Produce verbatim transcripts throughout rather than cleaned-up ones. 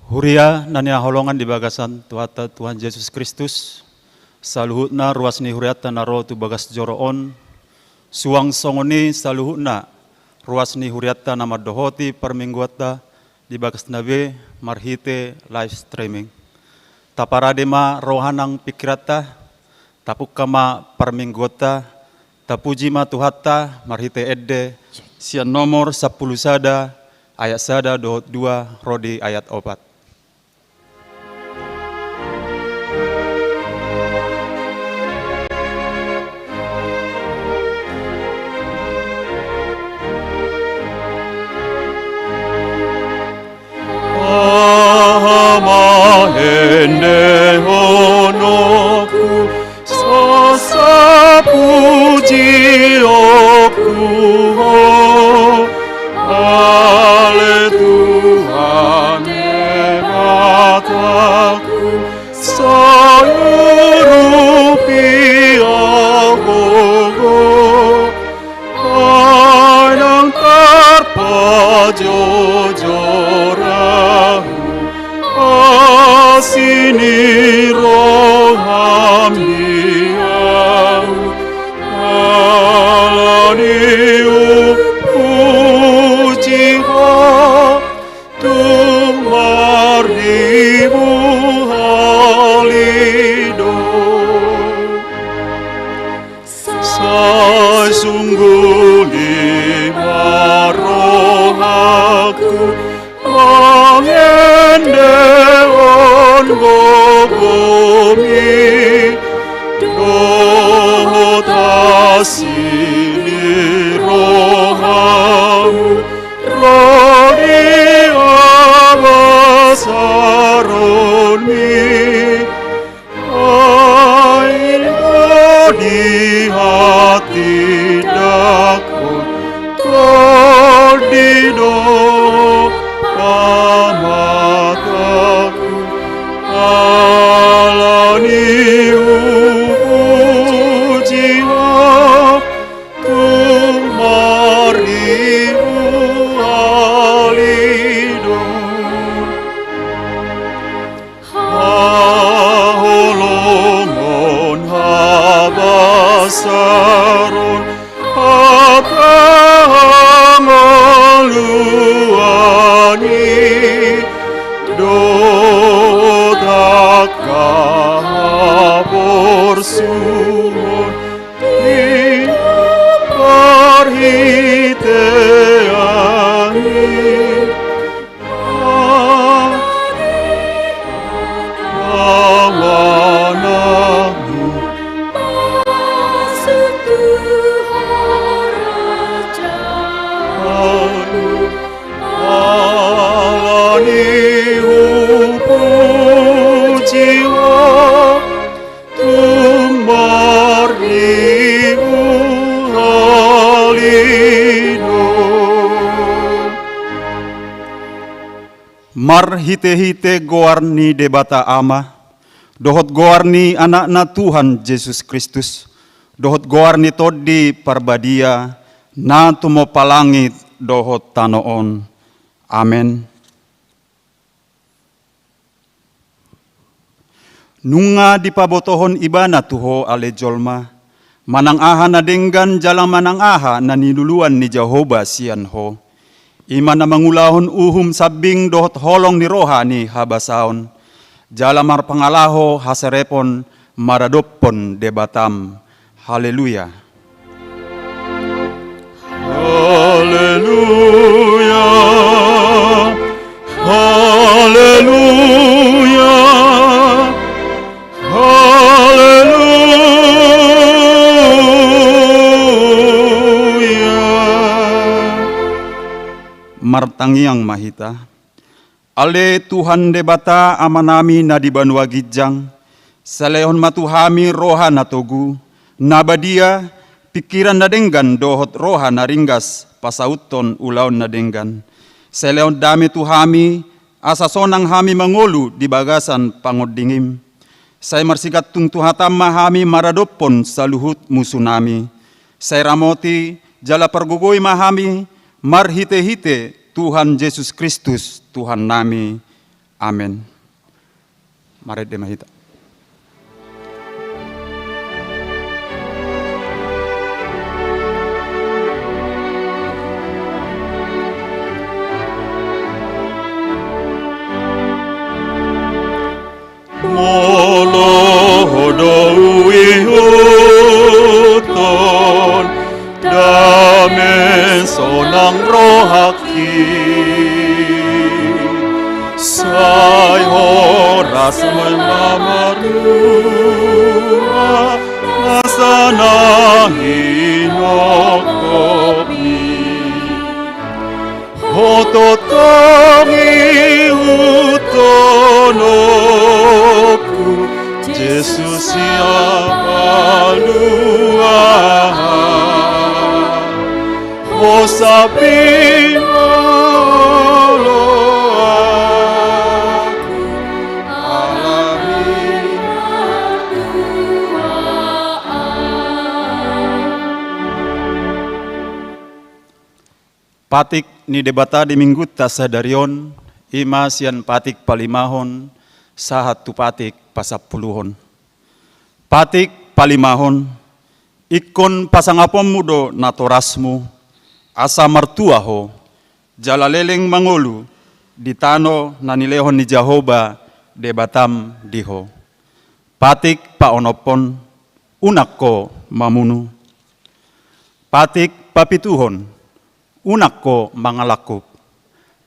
Huria na hinaholongan di bagasan Tuhanta Tuhan Jesus Kristus, saluhutna ruas ni hurianta na ro tu bagas joro on, suang songon i saluhutna ruas ni hurianta na mandohoti parmingguanta di bagasna be marhite live streaming. Taparade ma roha nang pingkiranta, tapungka ma parmingguanta, tapuji ma Tuhanta marhite ende sian nomor sampulu sada, ayat sada dohot dua ro di ayat opat. Aha ma endehononku, sasa pujionku Ho, ale Tuhan Debataku, sai urupi ahu Ho. Ai ndang tarpajojor ahu, asi ni roham di ahu, alani hupuji Ho, tung marribu hali do. Sai sungguh lima rohaku mangendehon gogomi, dohot asi ni rohamu ro di habasaronmi. Ai do dihatindangkon, tondi do pamatangkon, alani hupuji Ho tung marribu hali do. Haholongon, habasaron, hatangoluan i, dohot angka haporsuhon i, marhite Ahu i. Alani hupuji Ho tung marribu hali do. Marhitehite goar ni Debata Ama, dohot goar ni Anakna Tuhan Jesus Kristus, dohot goar ni Tondi Parbadia, na tumompa langit dohot tano on. Amen. Nunga dipabotohon Ibana tu ho ale jolma, manang aha na denggan jala manang aha na niluluan ni Jahowa sian ho. I ma na mangulahon uhum sambing dohot holong ni roha ni habasaon, jala marpangalaho haserepon maradophon Debatam. Haleluya. Haleluya. Haleluya. Haleluya. Martangiang ma hita. Ale Tuhan Debata Amanami na di banua ginjang, sai lehon ma tu hami roha na togu, na badia, pingkiran na denggan dohot roha na ringgas pasauthon ulaon na denggan. Sai lehon dame tu hami, asa sonang hami mangolu di bagasan pangondingim. Sai marsigantung tu hatam ma hami maradophon saluhut musunami. Sai ramoti jala pargogoi ma hami marhitehite Tuhan Jesus Kristus Tuhannami. Amen. Marende ma hita. Molo Ho do huihuthon dame, sonang rohangki, sai horas ma martua nasa na hinongkopmi. Ho tongtong ihuthononku, Jesus Sipaluahan. Ho sapi ma oloanku, ala ni hatuaan. Patik ni Debata di Minggunta sadari on, i ma sian patik palimahon sahat tu patik pasampuluhon. Patik palimahon. Ingkon pasangaponmu do natorasmu, asa martua ho, jala leleng mangolu di tano na nilehon ni Jahowa Debatam di ho. Patik paonomhon. Unang ho mamunu. Patik papituhon. Unang ho mangalangkup.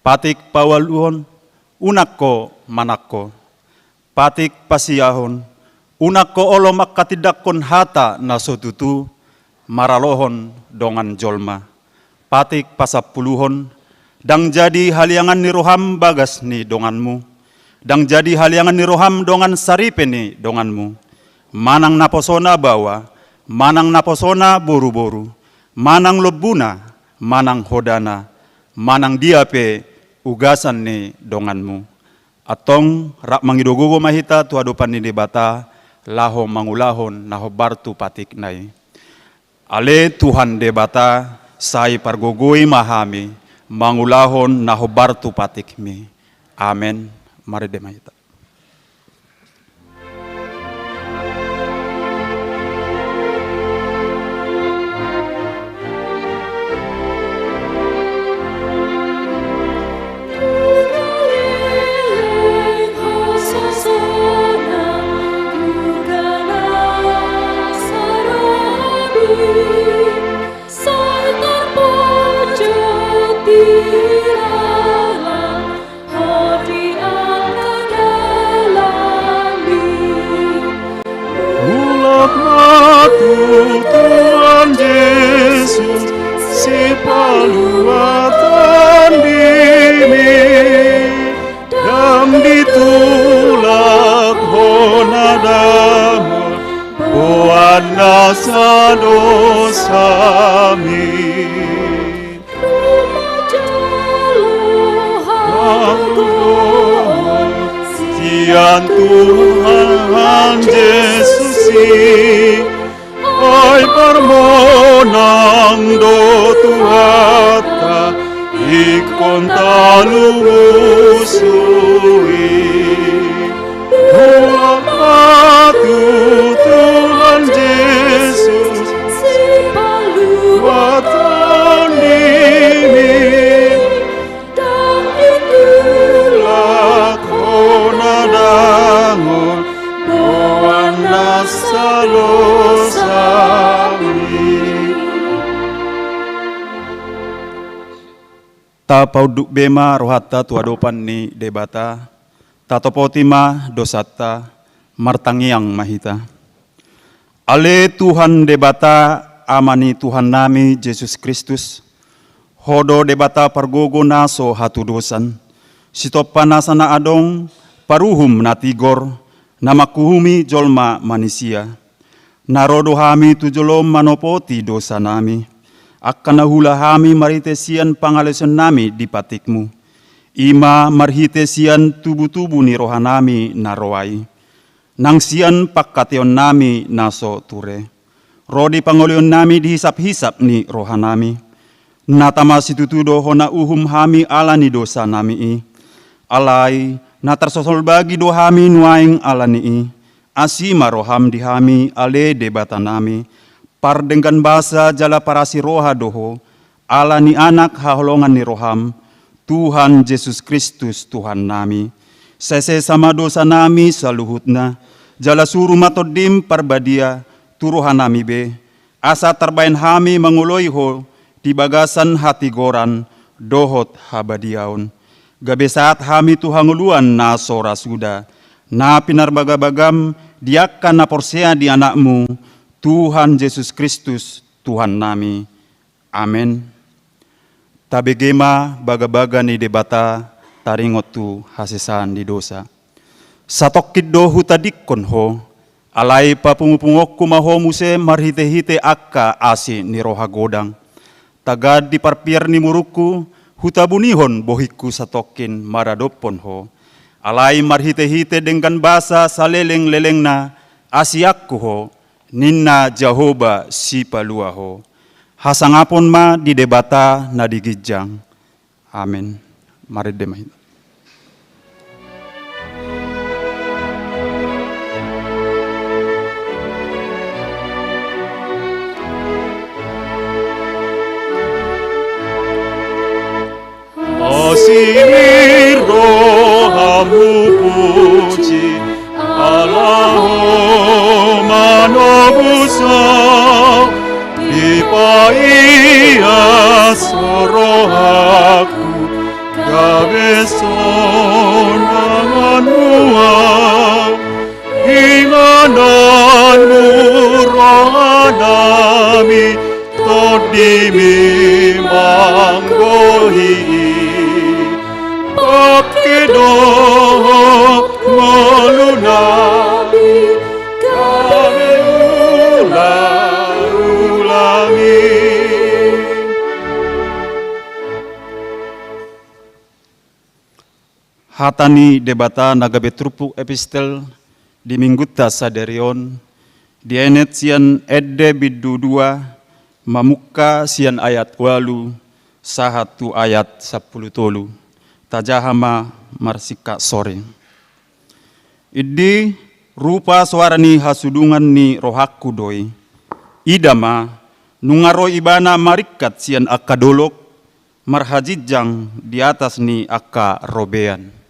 Patik paualuhon. Unang ho manangko. Patik pasiahon. Unang ho olo manghatindanghon hata na so tutu maralohon dongan jolma. Patik pasampuluhon. Ndang jadi haliangan ni roham bagas ni donganmu. Ndang jadi haliangan ni roham dongan saripe ni donganmu. Manang naposona baoa, manang naposona boruboru, manang lombuna, manang hodana, manang dia pe ugasan ni donganmu. Antong rap mangido gogo ma hita tu adopan ni Debata, laho mangulahon na hombar tu patikna i. Ale Tuhan Debata, sai pargogoi ma hami mangulahon na hombar tu patikmi. Amen. Marende ma hita. Sai tarpojok di lala Ho di angka dalanmi. Mulak ma tu Tuhan Jesus, Sipaluatan dimi. Ndang ditulak hona damol boan nasa dosami. Rumojo rohangku sian Tuhan Jesus i, ai parmonang do Tuhanta ingkon talumosi. Mulak ma tu Tuhan Jesus, Sipaluatan dimi. Ndang ditulak hona damol boan nasa dosami. Tapaunduk be ma rohanta tu adopan ni Debata, tatopoti ma dosanta, martangiang ma hita. Ale Tuhan Debata, Ama ni Tuhannami Jesus Kristus, Ho do Debata pargogo na so hatudosan, sitompa nasa na adong, paruhum na tigor, na manghuhumi jolma manisia. Na ro do hami tu jolom manopoti dosanami, angka na huula hami marhite sian pangaleosionnami di patikmu, i ma marhite sian tubutubu ni rohanami na roa i, nang sian pangkataionami na so ture, ro di pangoloionnami di hisaphisap ni rohanami. Na tama situtu do hona uhum hami ala ni dosanami i. Alai Na tarsosolbagi do hami nuaeng ala ni i. Asi ma roham di hami, ale Debatanami, pardenggan basa jala parasi roha do ho, ala ni Anak haholongan ni roham, Tuhan Jesus Kristus Tuhannami. Sesesa ma dosanami saluhutna, jala suru ma Tondim Parbadia tu rohanami be, asa tarbaen hami mangoloi ho di bagasan hatigoran dohot habadiaon. Gabe sahat hami tu hangoluan na so ra suda, na pinarbagabagam di angka na porsea di Anakmu, Tuhan Jesus Kristus, Tuhannami. Amen. Tabege ma bagabaga ni Debata taringot tu hasesaan ni dosa. Satongkin do hutadingkon ho, alai papungupunguonku ma ho muse marhitehite angka asi ni roha godang. Tagan di parpiar ni murungku, hutabunihon bohingku satongkin maradophon ho. Alai marhitehite denggan basa salelenglelengna, asianku ho, ninna Jahowa Sipalua ho. Hasangapon ma di Debata na di ginjang. Amen. Marende ma hita. Asi ni rohamu puji, ala ho manobus au, dipaias rohangku gabe sonang au. Ingananmu rohanami, Tondimi manggohi i. Pangke dohot ngolunami, gabe ulaulami. Hata ni Debata na gabe turpuk epistel di Minggunta sadari on, dienet sian Ende bindu dua, mamungka sian ayat ualu sahat tu ayat sampulu tolu. Tajaha ma marsingkat sore. Indi, rupa soara ni hasudungan ni rohangku do i. Ida ma, nunga ro Ibana maringkat sian angka dolok, marhajinjang di atas ni angka robean.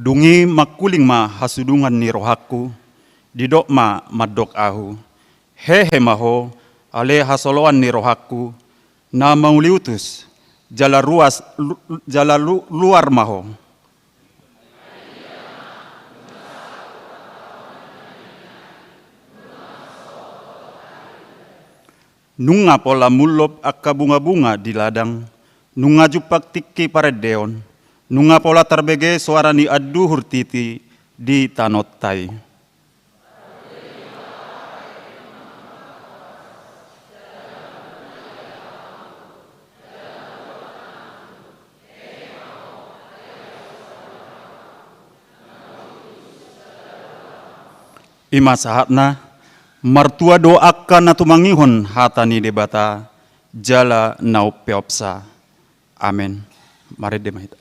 Dung i mangkuling ma hasudungan ni rohangku, didok ma mandok ahu: Hehe ma ho, ale hasoloan ni rohangku, na manguliutus, jala ruas, lu-, jala lu-, luar ma ho. Nunga pola mullop angka bungabunga di ladang, nunga jumpang tingki parendeon, nunga pola tarbege soara ni anduhur titi di tanonta i. I ma sahatna. Martua do angka na tumangihon hata ni Debata jala na umpeopsa. Amen. Marende ma hita.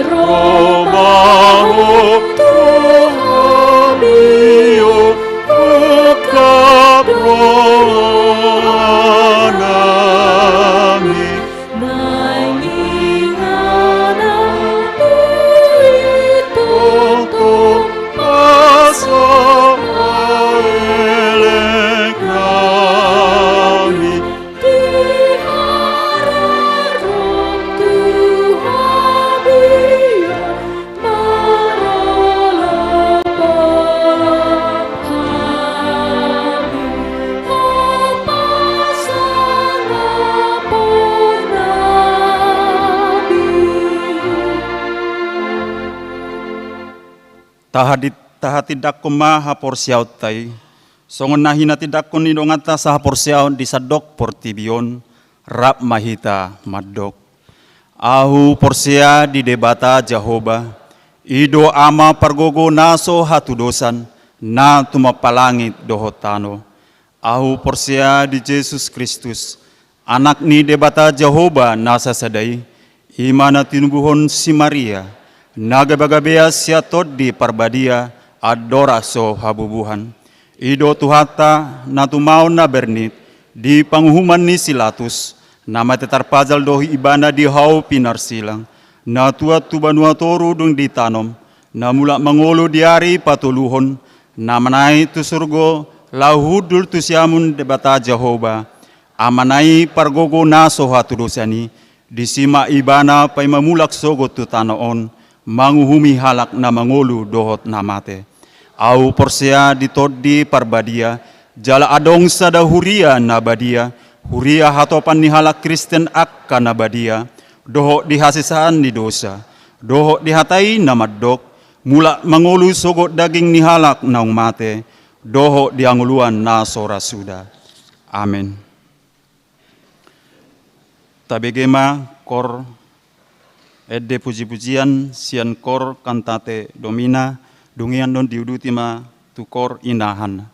Ro ma ho tu hami, o ungkap rohanami. Naeng inganan i tongtong pasahaelek nami. Di haroro tu hami, marolopolop hami, ho pasangaponami. Tahadi-, tahatindangkon ma haporseaonta i, songon na hinatindangkon ni donganta sahaporseaon di sandok portibi on, rap ma hita mandok. Ahu porsea di Debata Jahowa, i do Ama pargogo na so hatudosan, na tumompa langit dohot tano. Ahu porsea di Jesus Kristus, Anak ni Debata Jahowa na sasada i, i ma na tinubuhon si Maria, na gabagabean sian Tondi Parbadia, andorang so habubuhan. I do Tuhanta, na tumaon na bernit di panguhuman ni si Latus, na mate tarpajal do Ibana di hau pinarsilang, na tuat tu banua toru dung ditanom, na mulak mangolu di ari patoluhon, na manaek tu surgo, laho hundul tu siamun Debata Jahowa, Amana i pargogo na so hatudosan i, disi ma Ibana paima mulak sogot tu tano on, manguhumi halak na mangolu dohot na mate. Ahu porsea di Tondi Parbadia, jala adong sada huria na badia, huria hatopan ni halak Kristen angka na badia, dohot di hasesaan ni dosa, dohot di hata i na mandok, mulak mangolu sogot daging ni halak naung mate, dohot di hangoluan na so ra suda. Amen. Tabege ma kor ende pujipujian sian kor Cantate Domina, dung i annon diuduti ma tu kor Ina Hanna.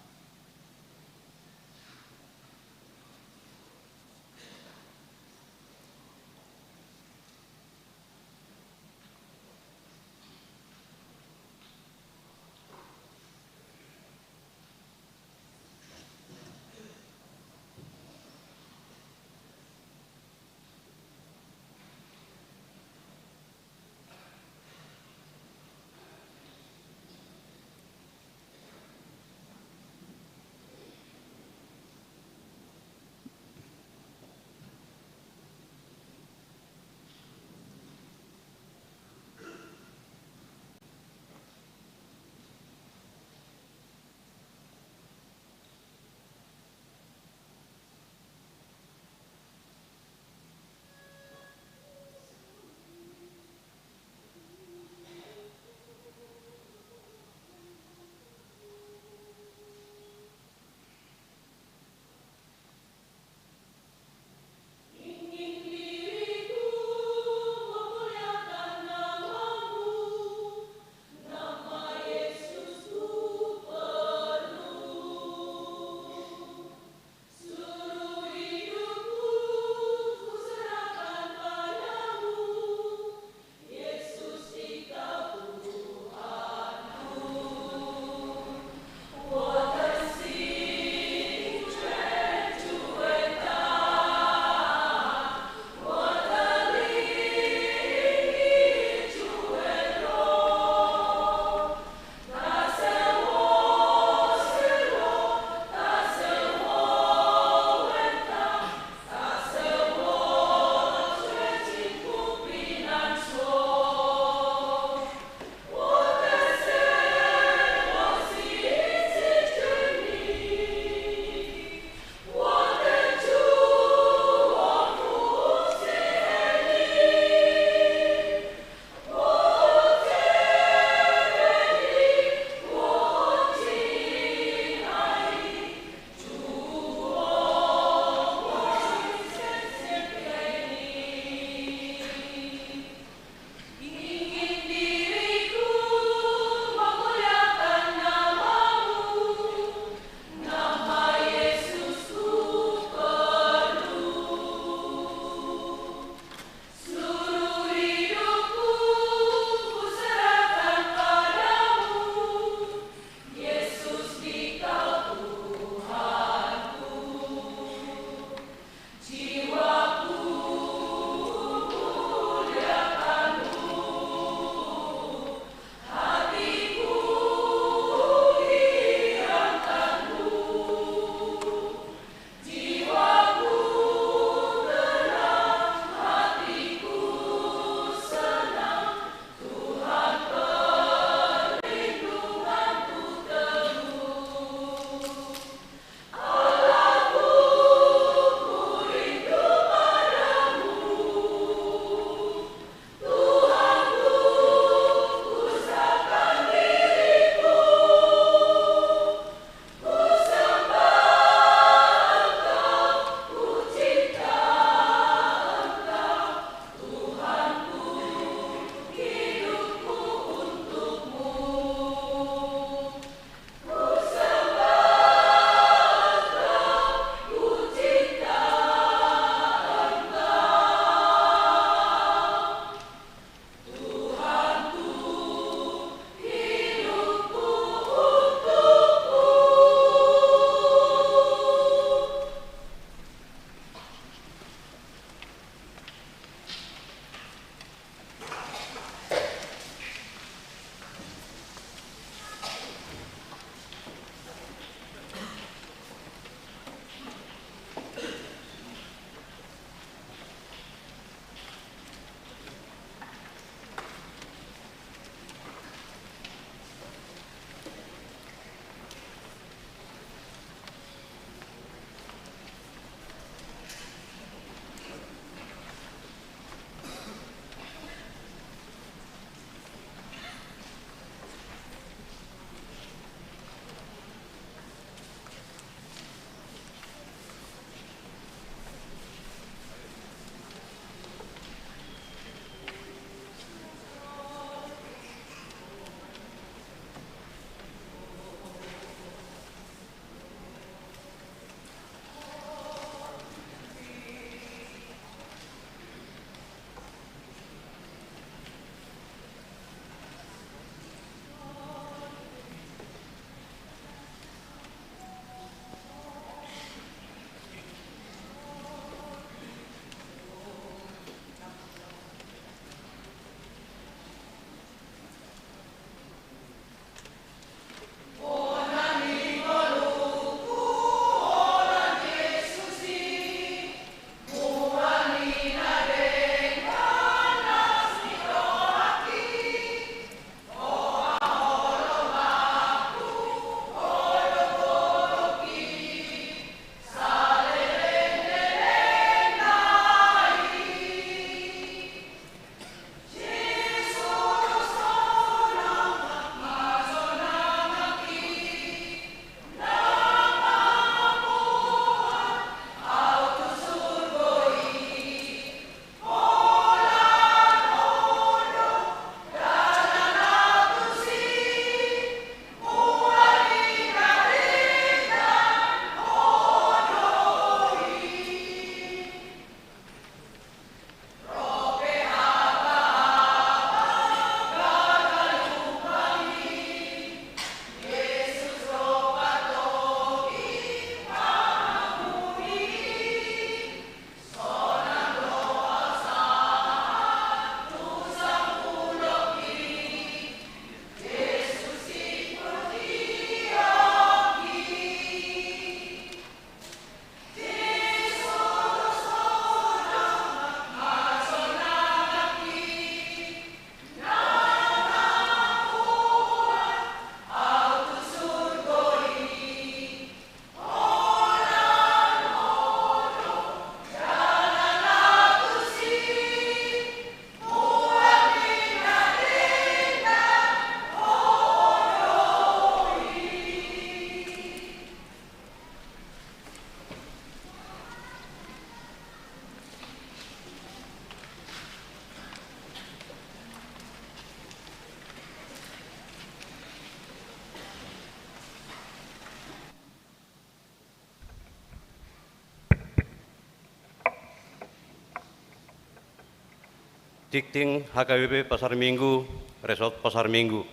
Tingting H K B P Pasar Minggu, Resort Pasar Minggu.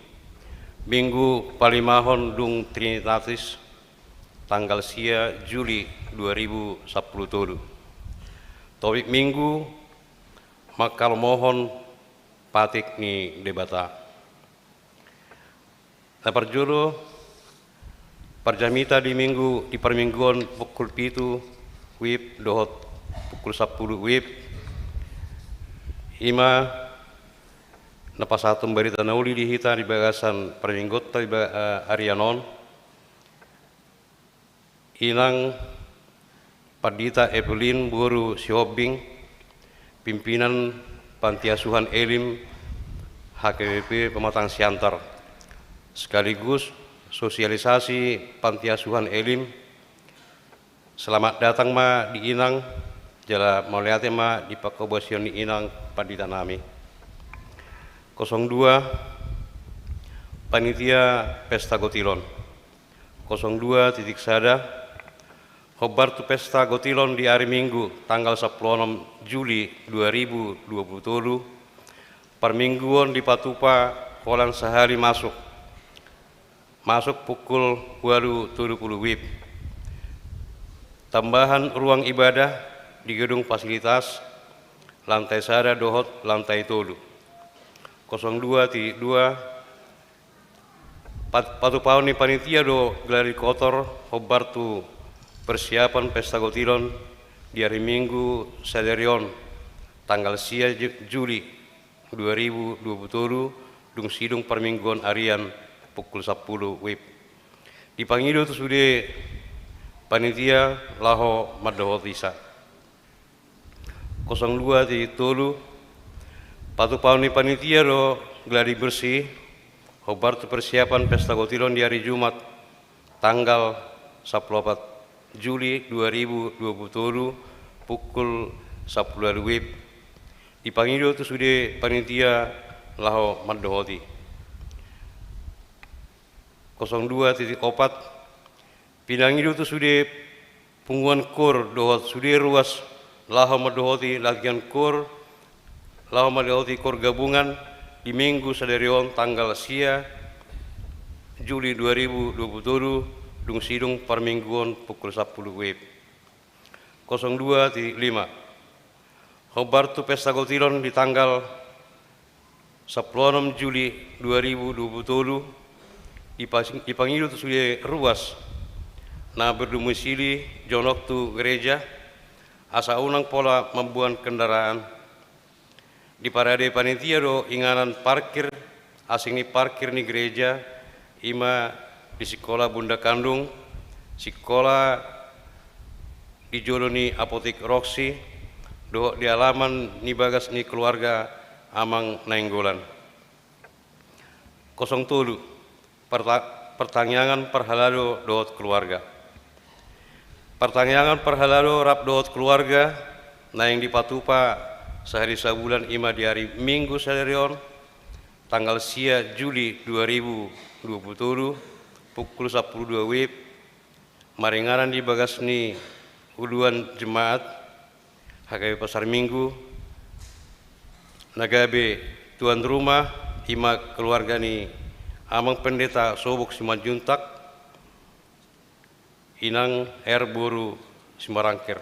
Minggu palimahon dung Trinitatis, tanggal sia Juli dua ribu sampulu tolu. Topik Minggu: Mangkalomohon patik ni Debata. Na parjolo, parjamita di Minggu, di parmingguon pukul pitu WIB dohot pukul sampulu WIB, i ma na pasahathon barita na uli di hita di bagasan parmingguonta di ba-, eh, arian on. Inang Pandita Evelyn boru Sihombing, pimpinan Panti Asuhan Elim H K B P Pematang Siantar, sekaligus sosialisasi Panti Asuhan Elim. Selamat datang ma di Inang, jala mauliate ma di panghobasion ni Inang Pandita nami. Kosong dua, Panitia Pesta Gotilon. Kosong dua titik sada, hombar tu Pesta Gotilon di ari Minggu, tanggal sampulu onom Juli dua ribu dua pulu tolu, parmingguon dipatupa holan sahali masuk. Masuk pukul ualu tolu pulu WIB. Tambahan ruang ibadah di gedung fasilitas, lantai sada dohot lantai tolu. Kosong dua titik dua, pat-, patupaon ni panitia do gladi kotor hombar tu persiapan Pesta Gotilon di ari Minggu sadari on, tanggal sia Ju-, Juli dua ribu dua pulu tolu, dung sidung parmingguon arian pukul sampulu WIB. Dipangido tu sude panitia laho mandohoti sa. Kosong dua titik tolu, patupaon ni panitia do gladi bersih hombar tu persiapan Pesta Gotilon di ari Jumat, tanggal sampulu opat Juli dua ribu dua pulu tolu, pukul sampulu ualu WIB. Dipangido tu sude panitia laho mandohoti. Kosong dua titik opat, pinangido tu sude punguan koor dohot sude ruas laho mandohoti latihan koor, laho mandohoti koor gabungan di Minggu sadari on, tanggal sia Juli dua ribu dua pulu tolu, dung sidung parmingguon pukul sampulu WIB. Kosong dua titik lima, hombar tu Pesta Gotilon di tanggal sampulu onom Juli dua ribu dua pulu tolu, dipas-, dipangido tu sude ruas na berdomisili jonok tu gereja, asa unang pola mamboan kendaraan. Diparade panitia do inganan parkir, asing ni parkir ni gereja, i ma di Sikola Bunda Kandung, sikola di jolo ni Apotik Roxy, dohot di alaman ni bagas ni keluarga Amang Nainggolan. Kosong tolu, parta-, partangiangan parhalado dohot keluarga. Partangiangan parhalado rap dohot keluarga naeng dipatupa sahali sabulan, i ma di ari Minggu sadari on, tanggal sia Juli dua ribu dua pulu tolu, pukul sampulu dua WIB, maringanan di bagas ni uluan jemaat H K B P Pasar Minggu, na gabe tuan rumah, i ma keluarga ni Amang Pendeta Sobuk Simanjuntak, Inang R boru Simarangkir,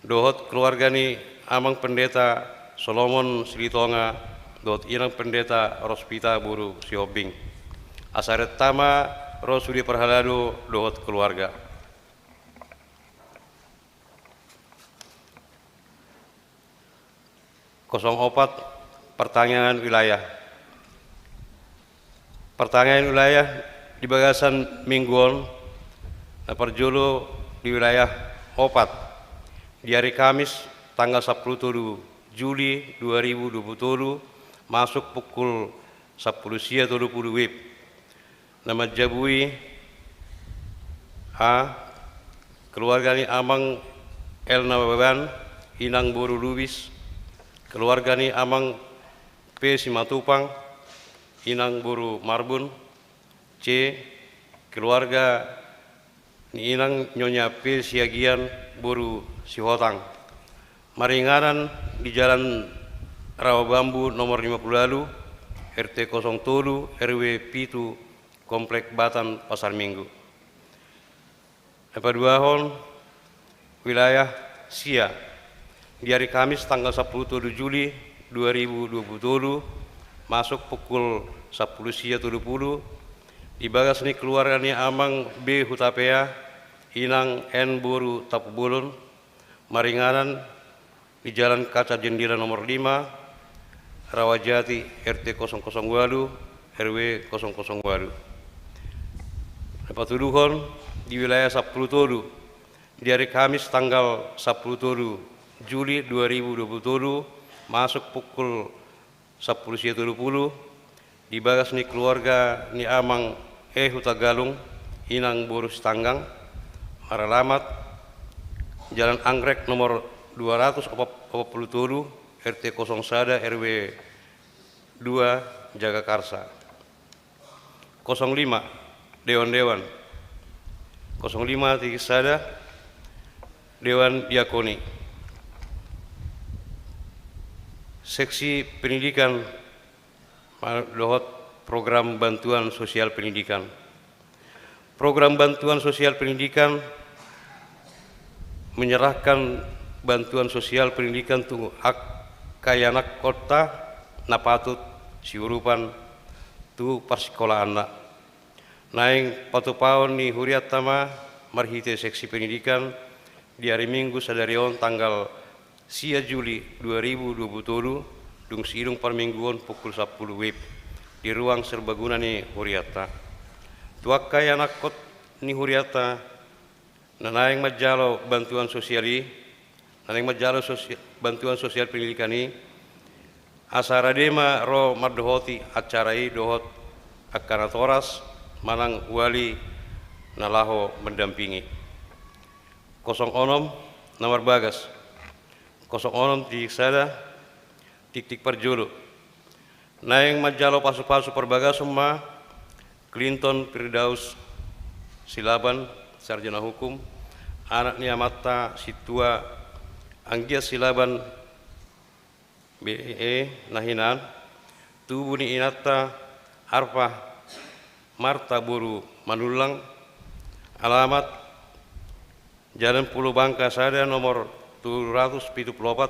dohot keluarga ni Amang Pendeta Solomon Silitonga dohot Inang Pendeta Rospita boru Sihombing. Asa renta ma ro sude parhalado dohot keluarga. Kosong opat, partangiangan wilayah. Partangiangan wilayah di bagasan Minggu on, na parjolo di wilayah opat, di ari Kamis tanggal sampulu tolu Juli dua ribu dua pulu tolu, masuk pukul sampulu sia tolu pulu WIB. Na manjabui: A, keluarga ni Amang L Nababan, Inang boru Lubis, keluarga ni Amang P Simatupang, Inang boru Marbun. C, keluarga ni Inang Nyonya P Siagian boru Sihotang, maringanan di Jalan Rawa Bambu nomor lima pulu ualu, R T kosong tolu, R W pitu, Komplek Batan, Pasar Minggu. Na paduahon, wilayah sia. Di hari Kamis tanggal sampulu tolu Juli dua ribu dua pulu tolu, masuk pukul sampulu sia tolu pulu, di bagas ni keluarga ni Amang B Hutapea, Inang N boru Tampubolon, maringanan di Jalan Kaca Jendela nomor lima, Rawajati, R T kosong kosong ualu, R W kosong kosong ualu. Na patoluhon, di wilayah sampulu tolu, di hari Kamis tanggal sampulu tolu Juli dua ribu dua pulu tolu, masuk pukul sampulu sia tolu pulu, di bagas ni keluarga ni Amang E Hutagalung, Inang boru Sitanggang, maralamat Jalan Anggrek nomor dua ratus opat pulu tolu, R T kosong sada, R W dua, Jagakarsa. Kosong lima, dewan-dewan. Kosong lima titik sada, Dewan Diakoni. Seksi pendidikan ma-, dohot program bantuan sosial pendidikan. Program bantuan sosial pendidikan menyerahkan bantuan sosial pendidikan tu angka ianakhonta na patut siurupan tu parsikolaanna. Naeng patupaon ni hurianta ma marhite seksi pendidikan di ari Minggu sadari on tanggal sia Juli dua ribu dua pulu tolu, dung sidung parmingguon pukul sampulu WIB di ruang serbaguna ni hurianta. Tu angka ianakhon ni hurianta na naeng manjalo bantuan sosial i, na naeng manjalo sosi-, bantuan sosial pendidikan i, asa rade ma ro mandohoti acara i dohot angka natoras manang wali na laho mandampingi. Kosong onom, na marbagas. Kosong onom titik sada, titik parjolo. Naeng manjalo pasupasu parbagason ma Clinton Firdaus Silaban, sarjana hukum, anak ni amanta Sintua Anggiat Silaban, B E, na hinan, tubu ni inanta Arfa Marta boru Manullang, alamat Jalan Pulo Bangka sada, nomor tolu ratus pitu pulu opat,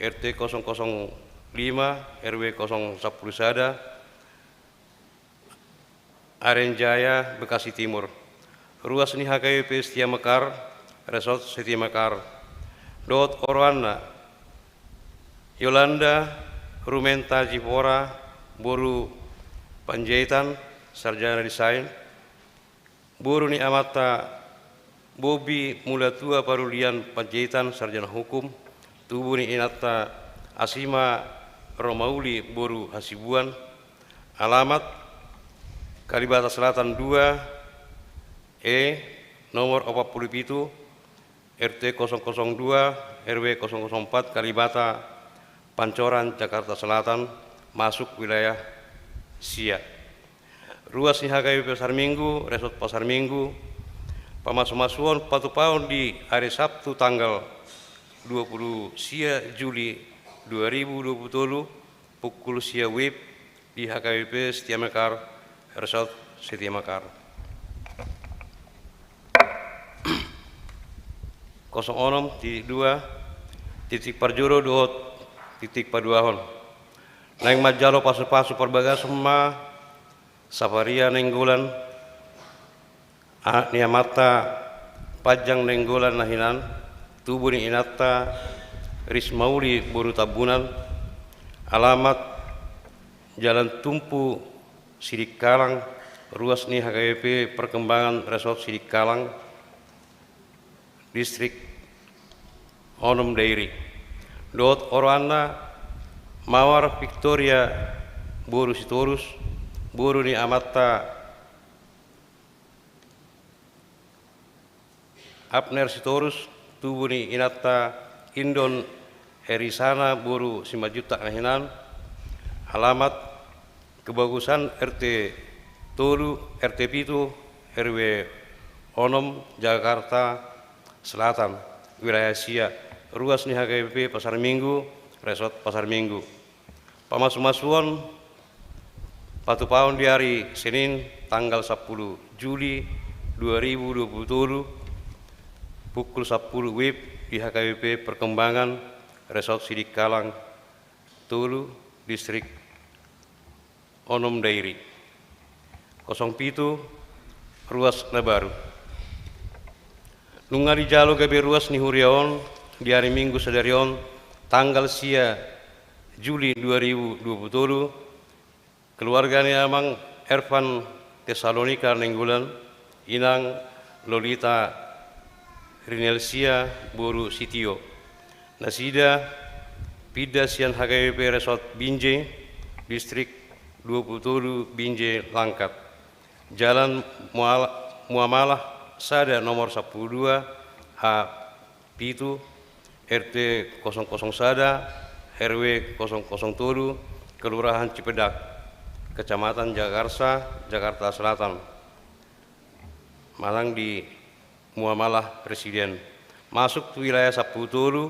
R T kosong kosong lima, R W kosong sampulu sada, Arenjaya, Bekasi Timur. Ruas ni H K B P Setia Mekar, Resort Setia Mekar. Dohot oroanna, Yolanda Rumenta Jipora, boru Panjaitan, sarjana desain. Boru ni amanta Bobi Mulatua Parulian Panjaitan, sarjana hukum. Tubu ni inanta Asima Romauli boru Hasibuan. Alamat Kalibata Selatan dua E, nomor opat pulu pitu, R T kosong kosong dua, R W kosong kosong empat, Kalibata, Pancoran, Jakarta Selatan, masuk wilayah sia. Ruas ni H K B P Pasar Minggu, Resort Pasar Minggu, pamasumasuon patupaon di ari Sabtu tanggal dua pulu sia Juli dua ribu dua pulu tolu, pukul sia WIB di H K B P Setia Mekar, Resort Setia Mekar. Kosong onom titik dua, titik parjolo dohot titik paduahon. Naeng manjalo pasupasu parbagason ma Safaria Nainggolan, anak ni amanta Panjang Nainggolan na hinan, tubu ni inanta Rismauli boru Tambunan, alamat Jalan Tumpu Sidikalang, ruas ni H K B P Perkembangan Resort Sidikalang, Distrik onom Dairi. Dohot oroanna Mawar Victoria boru Sitorus, boru ni amanta Abner Sitorus, tubu ni inanta Indon Erisana boru Simanjuntak na hinan, alamat Kebagusan, R T tolu, R T pitu, R W onom, Jakarta Selatan, wilayah sia. Ruas ni H K B P Pasar Minggu, Resort Pasar Minggu. Pamasumasuon patupaon di ari Senin tanggal sampulu Juli dua ribu dua puluh tolu, pukul sampulu WIB di H K B P Perkembangan, Resort Sidikalang tolu, Distrik Onom Dairi. Kosong pitu, ruas na baru. Nunga dijalo gabe ruas ni huria on di ari Minggu sadari on, tanggal sia Juli dua ribu dua puluh tolu, keluarga ni Amang Ervan Tesalonika Nainggolan, Inang Lolita Rinelsia boru Sitio. Nasida pinda sian H K B P Resort Binjai, Distrik dua puluh tolu Binjai Langkat. Jalan Mual-, Muamalah sada nomor sampulu dua A pitu, R T kosong kosong sada, R W kosong kosong tolu, Kelurahan Cipedak, Kecamatan Jakarsa, Jakarta Selatan. Manang di Muamalah Residen. Masuk tu wilayah sampulu tolu,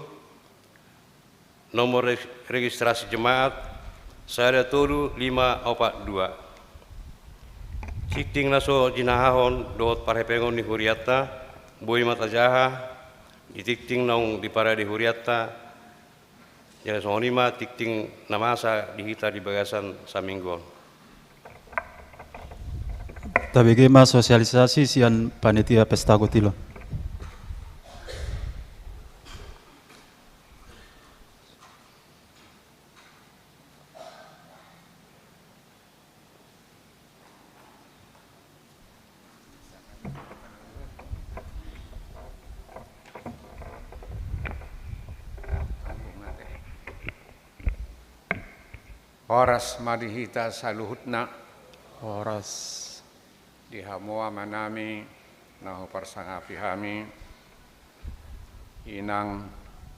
nomor reg-, registrasi jemaat sada tolu lima opat dua. Tingting na so jinahahon dohot parhepengon ni hurianta, boi ma tajaha di tingting naung diparade hurianta, jala songon i ma tingting na masa di hita di bagasan saminggu on. Tabege ma sosialisasi sian panitia Pesta Gotilon. Horas ma di hita saluhutna. Horas. Di hamu amanami na huparsangapi hami, Inang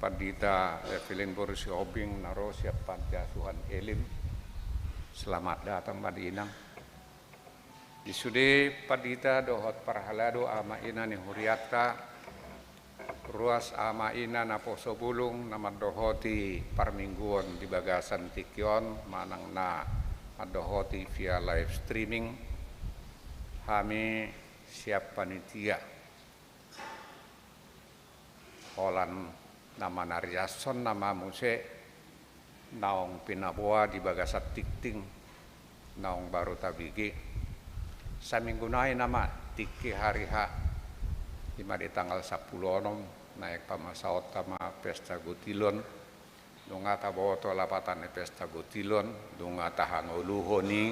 Pandita Evelyn boru Sihombing na ro sian Panti Asuhan Elim. Selamat datang ma di Inang. Di sude pandita dohot parhalado ama ina ni hurianta, ruas ama ina naposo bulung na mandohoti parmingguon di bagasan tingki on manang na mandohoti via live streaming, hami sian panitia holan na manariashon nama muse naung pinaboa di bagasan tingting naung baru tabege. Saminggu nai nama tingki hari H, i ma di tanggal sampulu onom, naeng pamasaonta ma Pesta Gotilon. Nunga taboto lapatan ni Pesta Gotilon, nunga tahangoluhon i.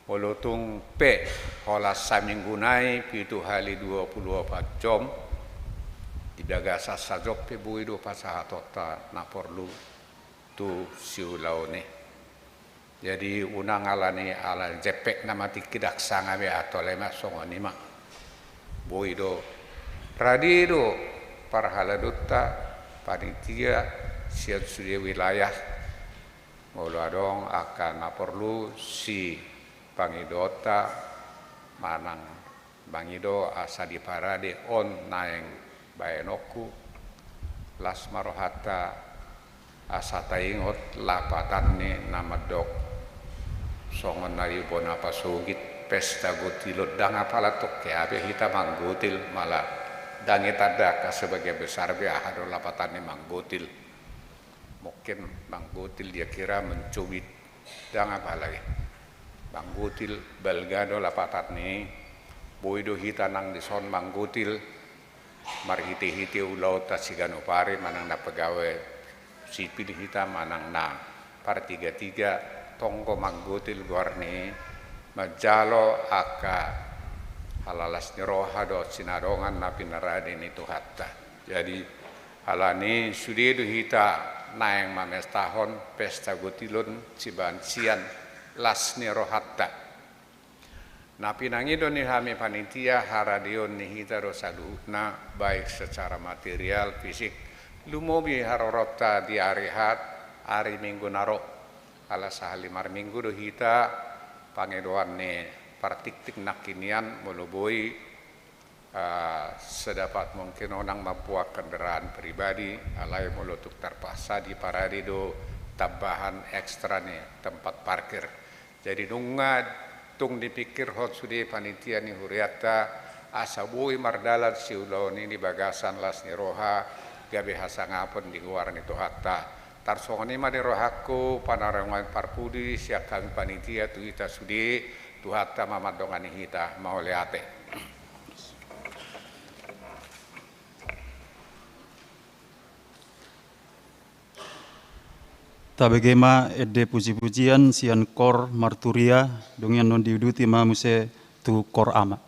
Molo tung pe holan saminggu nai pitu hali dua pulu opat jom, di bagasan sajom pe boi do pasahatonta na porlu tu siulaon i. Jadi unang ala ni, ala jempek nama tingki ndang sanga be, atau lemak songon i ma. Boi do, rade do parhaladonta panitia sian sude wilayah. Molo adong angka na porlu sipangidoonta manang mangido asa diparade on naeng baenonku, las ma rohanta asa taingot lapatan ni na mandok songon na di bona pasogit, Pesta Gotilon. Ndang apala tongke be hita manggotil, mala ndang itanda angka sebagian besar be aha do lapatan ni manggotil. Mungkin manggotil dia kira mencubit, ndang apala i. Manggotil, balga do lapatan ni i. Boi do hita nang dison manggotil marhitehite ulaonta siganup ari, manang na pegawai sipil hita manang na partigatiga, tonggo manggotil goar ni i, manjalo angka halalas ni roha dohot sinadongan na pinarade ni Tuhanta. Jadi ala ni i sude do hita naeng mamestahon Pesta Gotilon sibaen sian las ni rohanta. Na pinangido ni hami panitia, haradeon ni hita do saluhutna, baik secara material, fisik, lumobi haroronta di ari Ahad, ari Minggu na ro. Ala sahali marminggu do hita pangidoan ni partingting nangkin nian, molo boi Ah, sedapat mungkin unang mamboan kendaraan pribadi, alai molo tung tarpaksa diparade do tambahan ekstra ni tempat parkir. Jadi nunga tung dipikirhon sude panitia ni hurianta, asa boi mardalan siulaon i di bagasan las ni roha, gabe hasangapon di goar ni Tuhanta. Tarsongon i ma di rohangku panarongan parpudi sian hami panitia tu hita sude, Tuhanta ma mandongani hita, mauliate. Tabege ma ende pujipujian sian kor marturia, dung i annon diuduti ma muse tu kor ama.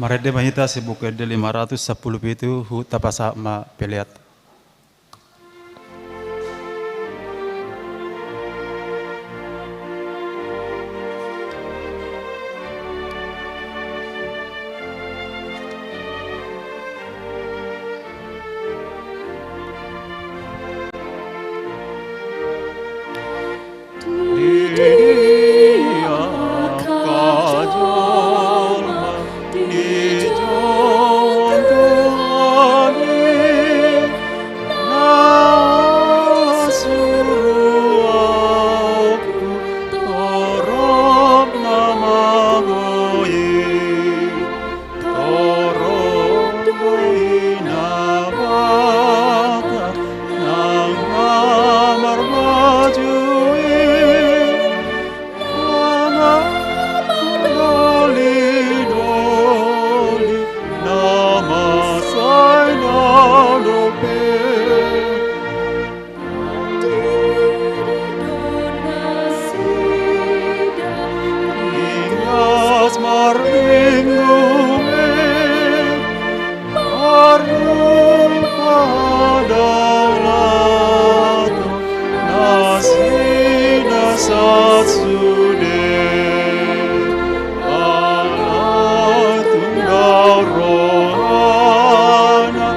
Marende ma hita sian Buku Ende lima ratus sampulu pitu, huhut tapasahat ma pelean. Di dia angka jolma di jolo Tuhan i, na suru ahu torop na mago i. Torop do i Nabatak nang na marbaju i, na madolidoli, na mansai na dope. Di dia do nasida ringgas marminggu be, marhumpa dalan nasida sahat sude. Ala tung dao rohana,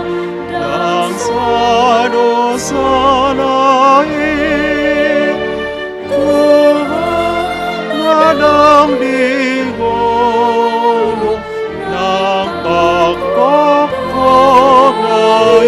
ndang sada sala i. Tuhan na ndang digogo, ndang pangkophopna i.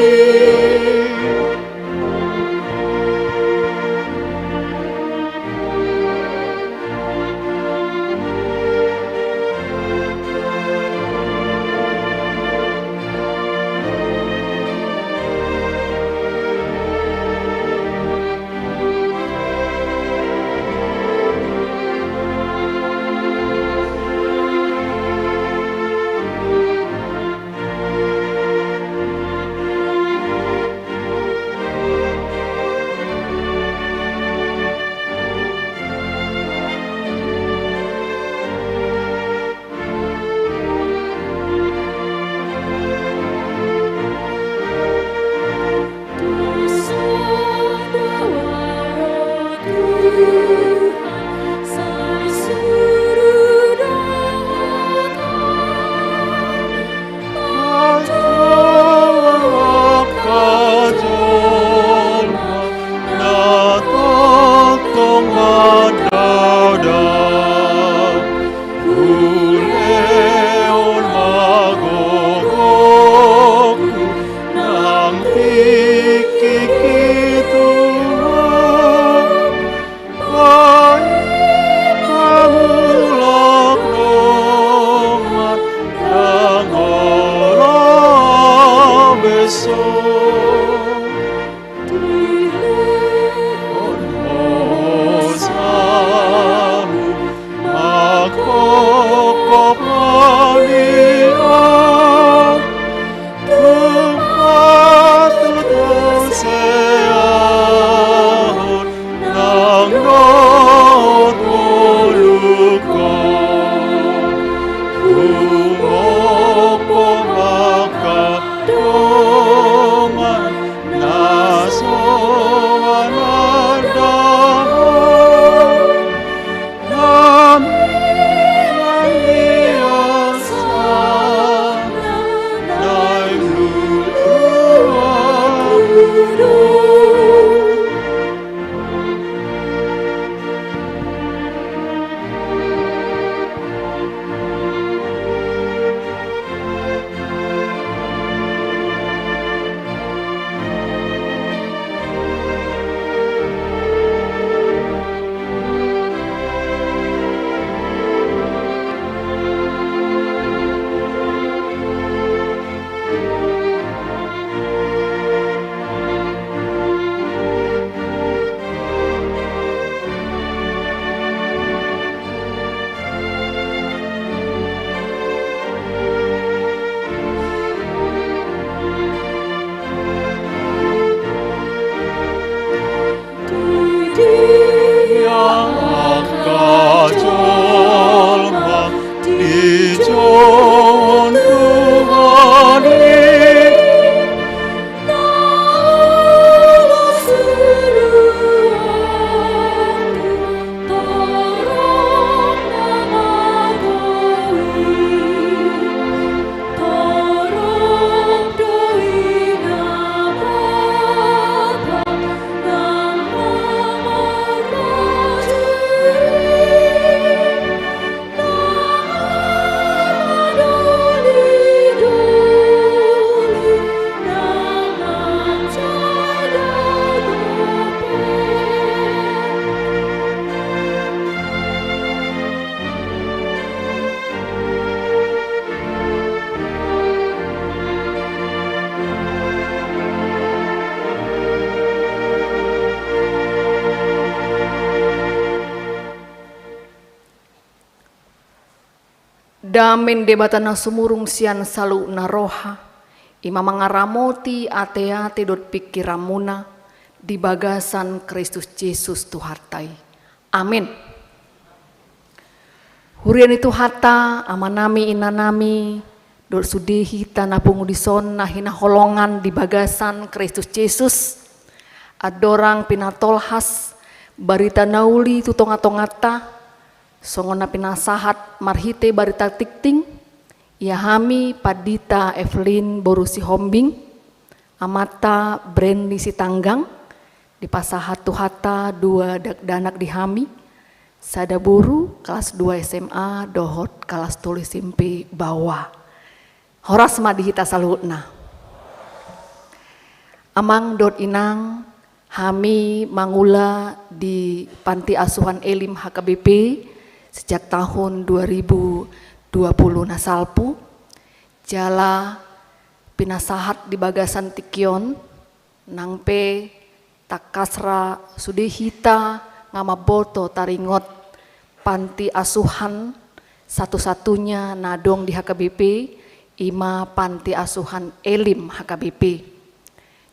Hulehon ma gogongku nang tingkingki, Tuhan. Paima mulak dongan, ndang olo beso. Dilehon hosamu mangkophop hami on, tung patut haseahon nang dohot ngolungkon. Humophop angka do Dame ni Debata na sumurung sian saluhutna roha, i ma mangaramoti ateate dohot pingkiranmuna di bagasan Kristus Jesus Tuhanta i. Amen. Huria ni Tuhanta, amanami, inanami, dohot sude hita na pungu dison na hinaholongan di bagasan Kristus Jesus, andorang pinatolhas barita na uli tu tongatonganta, songon na pinasahat marhite barita tingting, ia hami Pandita Evelyn boru Sihombing, amanta Brenny Sitanggang, dipasahat Tuhanta dua dakdanak di hami, sada boru kelas dua S M A dohot kelas tolu S M P baoa. Horas ma di hita saluhutna. Amang dohot inang, hami mangula di Panti Asuhan Elim H K B P sejak tahun dua ribu dua puluh na salpu, jala pinasahat di bagasan tingki on, nang pe tangkas ra sude hita nga mamboto taringot panti asuhan satu-satunya na adong di H K B P, i ma Panti Asuhan Elim H K B P.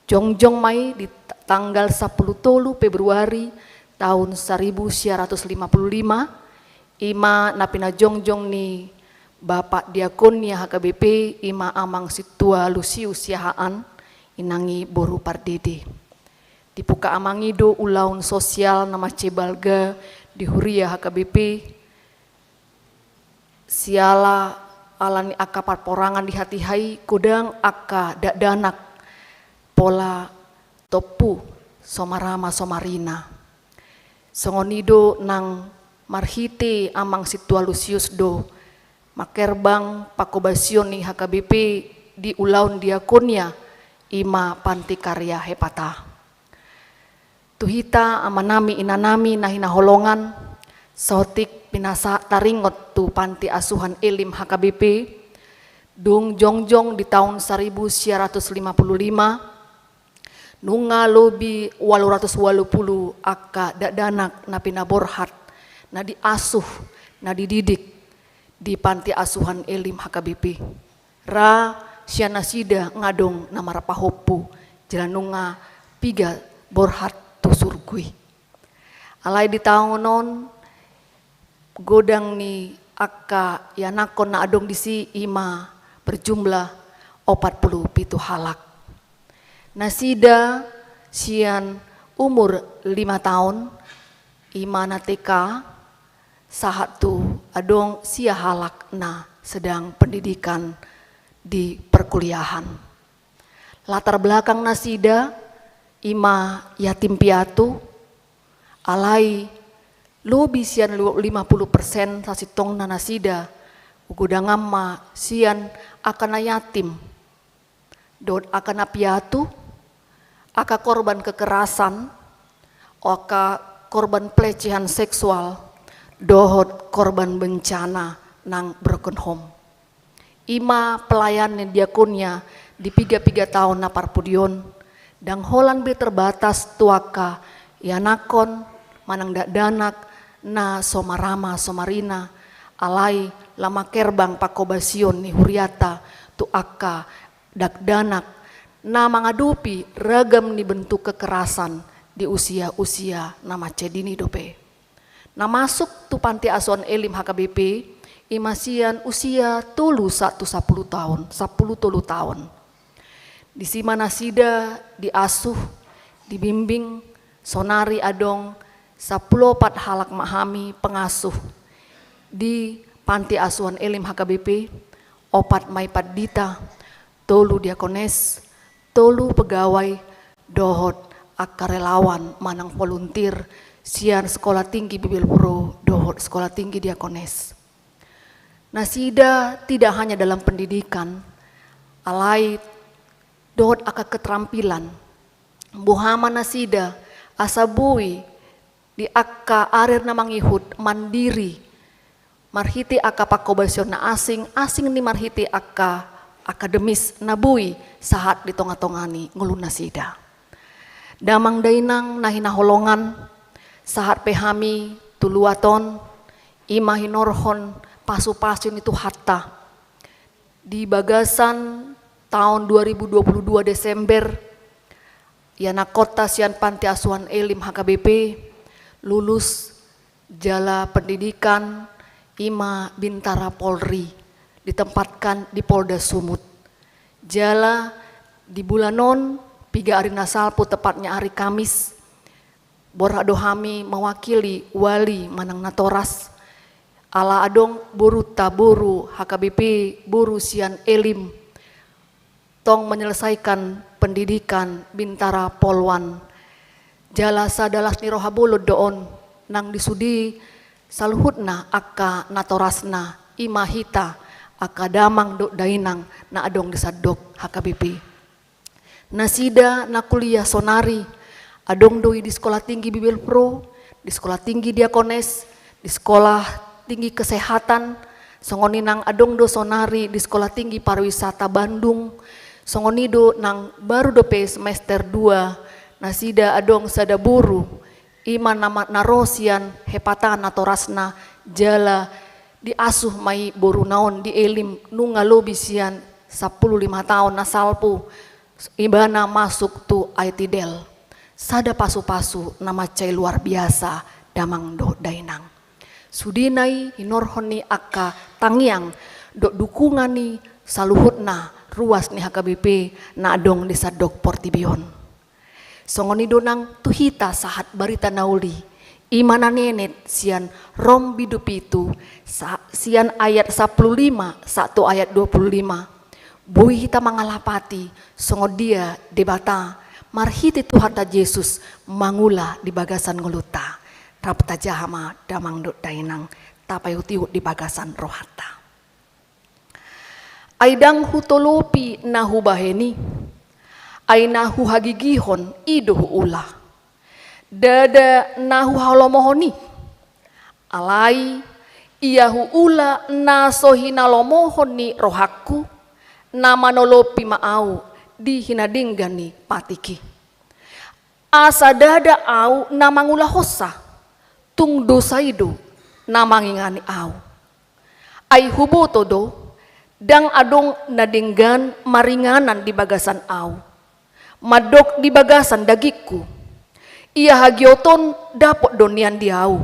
Jongjong ma i di t-, tanggal sampulu tolu Februari tahun saribu sia ratus lima puluh lima, i ma na pinajongjong ni Bapak Diakonia H K B P, i ma Amang Sintua Lusius Siahaan, inang i boru Pardede. Dibuka amang i do ulaon sosial na mansai balga di huria H K B P, siala ala ni angka parporangan di hatiha i godang angka dakdanak pola tompu, somarama, somarina. Songon i do nang marhite Amang Sintua Lusius do mangkerbang pangkobasion ni H K B P di ulaon diakonia, i ma Panti Karya Hepata. Tu hita amanami inanami na hinaholongan, saotik pinasahat taringot tu Panti Asuhan Elim H K B P, dung jongjong di taon saribu sia ratus lima puluh lima, nunga lobi ualu ratus ualu pulu angka dakdanak na pinaborhat, na diasuh, na dididik di Panti Asuhan Elim H K B P. Ra sian nasida nga adong na marpahompu, jala nunga piga borhat tu surgo i. Alai di taon on, godang ni angka ianakhon na adong disi i ma berjumlah opat pulu pitu halak. Nasida sian umur lima taon, i ma na T K, sahat tu adong sia halak na sedang pendidikan di perkuliahan. Latar belakang nasida i ma yatim piatu, alai lobi sian lu-, lima pulu persen sasintongna nasida, ugodangan ma sian angka na yatim, dohot angka na piatu, angka korban kekerasan, angka korban pelecehan seksual, dohot korban bencana nang broken home. I ma pelayanan ni diakonia di piga-piga taon na parpudi on, ndang holan be terbatas tu angka ianakhon manang dakdanak na so marama so marina, alai lam mangkerbang pangkobasion ni huriata tu angka dakdanak na mangadopi ragam ni bentuk kekerasan di usia-usia na mansai dini dope. Na masuk tu Panti Asuhan Elim H K B P i ma sian usia tolu sahat tu sampulu taon, sampulu tolu taon. Disi ma nasida diasuh, dibimbing, saonari adong sampulu opat halak ma hami pengasuh di Panti Asuhan Elim H K B P, opat ma i pandita, tolu diakones, tolu pegawai, dohot angka relawan manang volunteer sian Sekolah Tinggi Bibelvrouw dohot Sekolah Tinggi Diakones. Nasida tidak hanya dalam pendidikan, alai dohot angka keterampilan. Boha ma nasida asa boi di angka arir na mangihut mandiri, marhite angka pangkobasion na asing, asing ni marhite angka akademis na boi sahat di tonga-tonga ni ngolu nasida. Damang dainang na hinaholongan, sahat pe hami tu luat on, i ma hinorhon pasu-pasu ni Tuhanta. Di bagasan taon dua ribu dua puluh dua Desember, ianakhonta sian Panti Asuhan Elim H K B P lulus jala pendidikan, ima Bintara Polri, ditempatkan di Polda Sumut. Jala di bulan on, piga ari na salpu, tepatnya ari Kamis, borhat do hami mewakili wali manang natoras, ala adong borunta boru H K B P, boru sian Elim, tong menyelesaikan pendidikan Bintara Polwan. Jala sada las ni roha bolon do on, nang di sude saluhutna angka natorasna, ima hita angka damang dohot dainang na adong di sandok H K B P. Nasida na kuliah sonari, adong do i di Sekolah Tinggi Bibelvrouw, di Sekolah Tinggi Diakones, di Sekolah Tinggi Kesehatan, songon i nang adong do sonari di Sekolah Tinggi Pariwisata Bandung, songon i do nang baru dope semester dua, nasida adong sada boru, ima na ma-, na ro sian hepatan natorasna, jala diasuh ma i boruna on di Elim nunga lobi sian sampulu lima taon na salpu, ibana masuk tu I T Del. Sada pasu-pasu na mansai luar biasa, damang dohot dainang. Sudena i hinorhon ni angka tangiang dohot dukungan ni saluhutna ruas ni H K B P na adong di sandok portibi on. Songon i do nang tu hita sahat barita na uli, ima na nienet sian Rom bindu pitu, sa-, sian ayat sampulu lima sahat tu ayat dua puluh lima. Boi hita mangalapati songon dia Debata marhite Tuhanta Jesus mangula di bagasan ngolunta. Rap tajaha ma, damang dohot dainang, tapaihut-ihut di bagasan rohanta. Ai ndang hutolopi na hubahen i, ai na huhagigihon i do huula. Ndada na huhalomohon i. Alai ia huula na so hinalomohon ni rohangku, na manolopi ma ahu di hinadenggan ni patik i. Asa ndada ahu na mangulahonsa, tung dosa i do na mangingani ahu. Ai huboto do, ndang adong na denggan maringanan di bagasan ahu, mandok di bagasan dagingku. Ia hagiot on dapot do nian di ahu,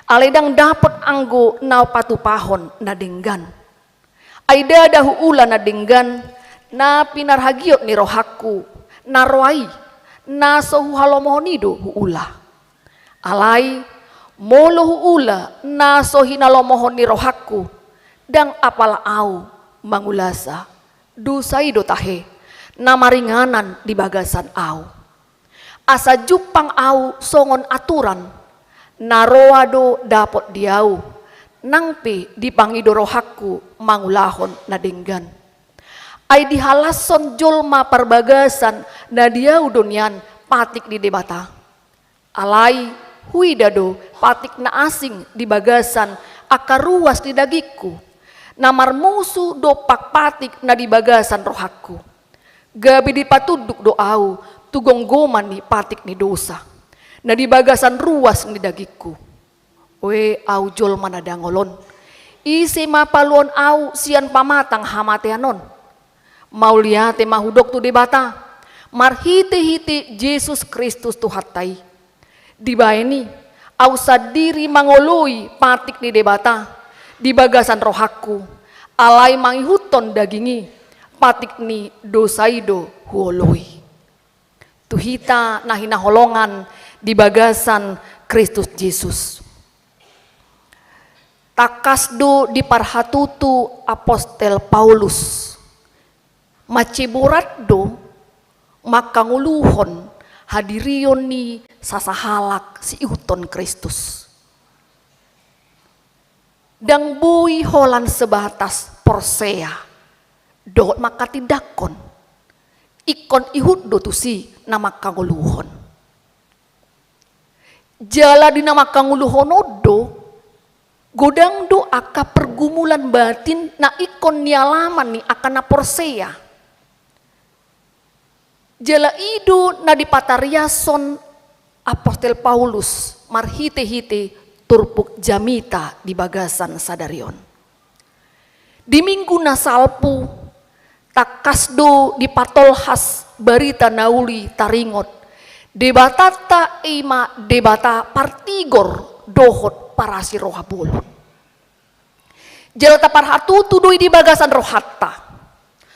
alai ndang dapot anggo na patupahon na denggan. Ai ndada huula na denggan, na pinarhagiot ni rohangku, na roa i, na so huhalomohon i do huula. Alai, molo huula na so hinalomohon ni rohangku, ndang apala ahu mangulasa, dosa i do tahe, na maringanan di bagasan ahu. Asa jumpang ahu songon aturan, na roa do dapot di ahu, nang pe dipangido rohangku mangulahon na denggan. Ai dihalashon jolma parbagasan na di ahu do nian patik ni Debata. Alai huida do patik na asing di bagasan angka ruas ni dagingku, na marmusu dompak patik na di bagasan rohangku. Gabe dipatunduk do ahu tu gomgoman ni patik ni dosa, na di bagasan ruas ni dagingku. Oe ahu jolma na dangol on, ise ma paluahon ahu sian pamatang hamatean on? Mauliate ma hudok tu Debata, marhite-hite Jesus Kristus Tuhanta i. Dibahen i, ahu sandiri mangoloi patik ni Debata di bagasan rohangku, alai mangihuthon daging i, patik ni dosa i do huoloi. Tu hita na hinaholongan di bagasan Kristus Jesus. Tangkas do diparhatutu apostel Paulus. Mansai borat do mangkangoluhon hadirion ni sasahalak siihuthon Kristus. Ndang boi holan sebatas porsea dohot mangkatindangkon. Ingkon ihut do tusi na mangkangoluhon. Jala di na mangkangoluhon on do, godang do angka pergumulan batin na ingkon nialaman ni angka na porsea. Jala i do na dipatariashon apostel Paulus marhite-hite turpuk jamita di bagasan sadari on. Di Minggu na salpu, tangkas do dipatolhas barita na uli taringot, Debatanta i ma Debata partigor dohot parasi roha bolon. Jala taparhatutu do i di bagasan rohanta.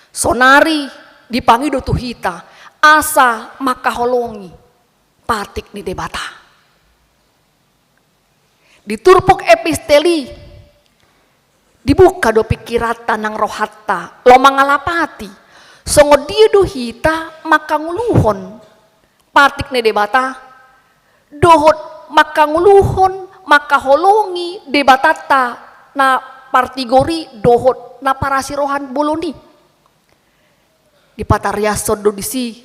Sonari dipangido tu hita asa mangkaholongi patik ni Debata. Di turpuk epistel i, dibuka do pingkiranta nang rohanta laho mangalapati songon dia do hita mangkangoluhon patik ni Debata, dohot mangkangoluhon, mangkaholongi Debatanta na partigor i dohot na parasi roha bolon i. Dipatariashon do disi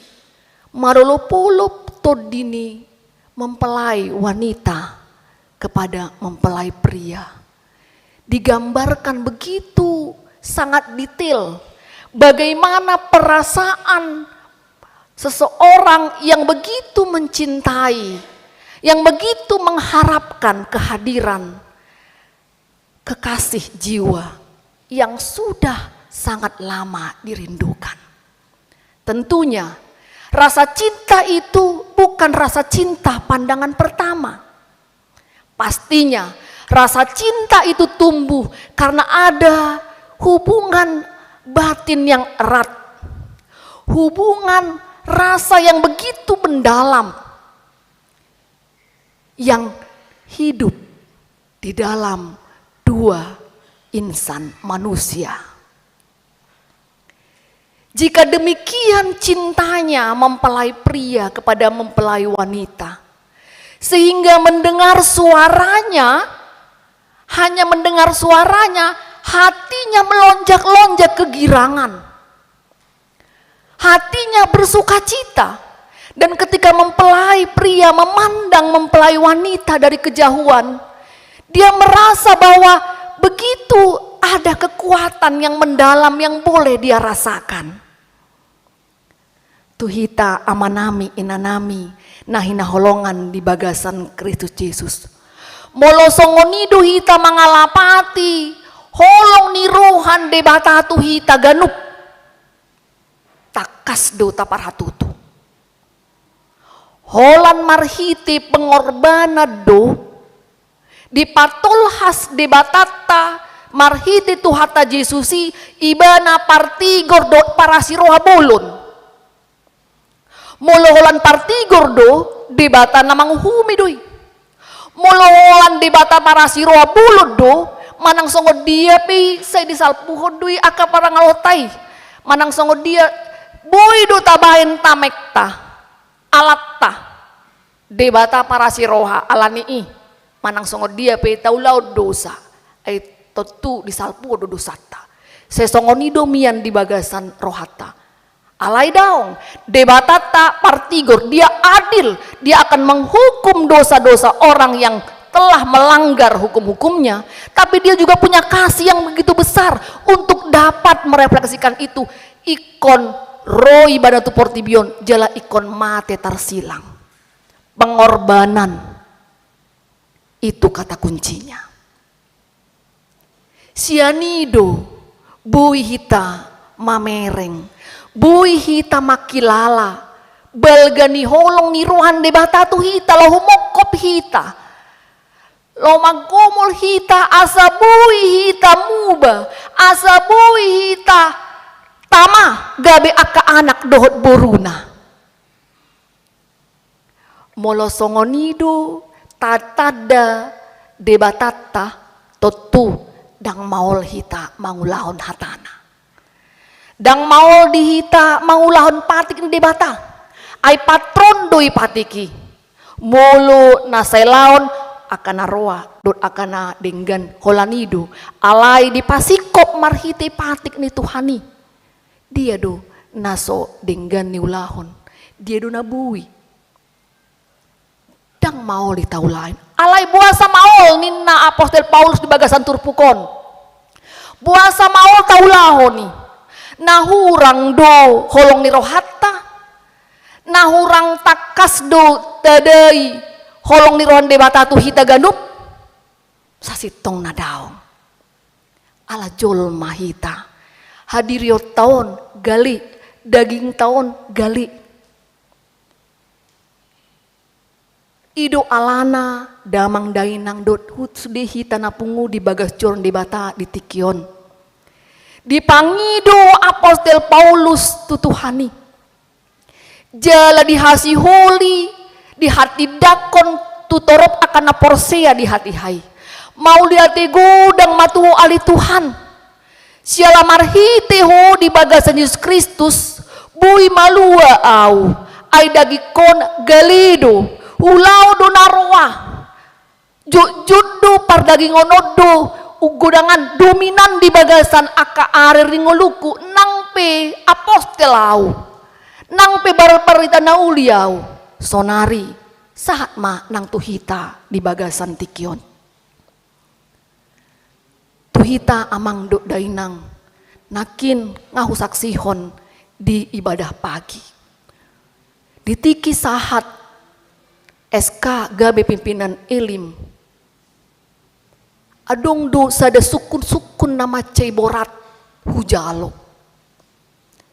marolopolop tondi ni mempelai wanita kepada mempelai pria. Digambarkan begitu sangat detail bagaimana perasaan seseorang yang begitu mencintai, yang begitu mengharapkan kehadiran kekasih jiwa yang sudah sangat lama dirindukan. Tentunya, rasa cinta itu bukan rasa cinta pandangan pertama. Pastinya, rasa cinta itu tumbuh karena ada hubungan batin yang erat, hubungan rasa yang begitu mendalam yang hidup di dalam dua insan manusia. Jika demikian cintanya mempelai pria kepada mempelai wanita, sehingga mendengar suaranya, hanya mendengar suaranya, hatinya melonjak-lonjak kegirangan. Hatinya bersukacita. Dan ketika mempelai pria memandang mempelai wanita dari kejauhan, dia merasa bahwa begitu ada kekuatan yang mendalam yang boleh dia rasakan. Tu hita amanami, inanami, na hinaholongan di bagasan Kristus Jesus. Molo songon i do hita mangalapati holong ni roha ni Debata tu hita ganup, tangkas do taparhatutu. Holan marhite pengorbanan do dipatolhas Debatanta marhite Tuhanta Jesus i, ibana partigor dohot parasi roha bolon. Molo holan partigor do, Debata na manguhumi do i. Molo holan Debata parasi roha bolon do, manang songon dia pe i sai disalpuhon do i angka parangalonta i. Manang songon dia, boi do tabaen tamengta, alatta, Debata parasi roha, alani i, manang songon dia pe taulahon dosa, ai tontu disalpuhon do dosanta. Sai songon i do mian di bagasan rohanta. Alai daong, Debatanta partigor, Dia adil, Dia akan menghukum dosa-dosa orang yang telah melanggar hukum-hukum-Nya, tapi Dia juga punya kasih yang begitu besar untuk dapat merefleksikan itu. Ingkon ro Ibana tu portibi on, jala ingkon mate tarsilang. Pengorbanan. Itu kata kuncinya. Sian i do boi hita mamereng, boi hita mangkilala balga ni holong ni roha ni Debata tu hita, laho humongkop hita, laho manggomol hita, asa boi hita muba, asa boi hita tama gabe angka anak dohot boruna. Molo songon i do tatanda Debatanta, tontu ndang maol hita mangulahon hatana. Ndang maol di hita mangulahon patik ni Debata. Ai patron do i patik i. Molo na sai laon angka na roa dohot angka na denggan, holan i do. Alai dipasingkop marhite patik ni Tuhan i. Dia do na so denggan niulahon? Dia do na boi? Ndang maol i taulahon. Alai boasa maol ninna apostel Paulus di bagasan turpuk on? Boasa maol taulahon i? Na hurang do holong ni rohanta? Na hurang tangkas do tadai holong ni roha ni Debata tu hita ganup? Sasintongna daong. ala jolma hita. Hadirionta on gale, dagingta on gale. I do alana damang dainang dohot sude hita na pungu di bagas joro ni Debata di tingki on. Dipangido apostel Paulus tu Tuhan i. Jala dihasiholi, dihatindangkon tu torop angka na porsea di hatiha i. Mauliate godang ma tu Ho ale Tuhan. Siala marhite Ho di bagasan Jesus Kristus, boi malua au, ai dagingkon gale do, ulaon do na roa. Jotjot do pardagingon on do, unggodangan dominan di bagasan angka ari ni ngolungku, nang pe apostel au, nang pe bar-, barita na uli au, sonari sahat ma nang tu hita di bagasan tingki on. Tu hita amang dohot dainang, nangkin nga husaksihon di ibadah pagi. Di tingki sahat S K gabe pimpinan Elim, adong do sada sungkun-sungkun na mansai borat hujalo.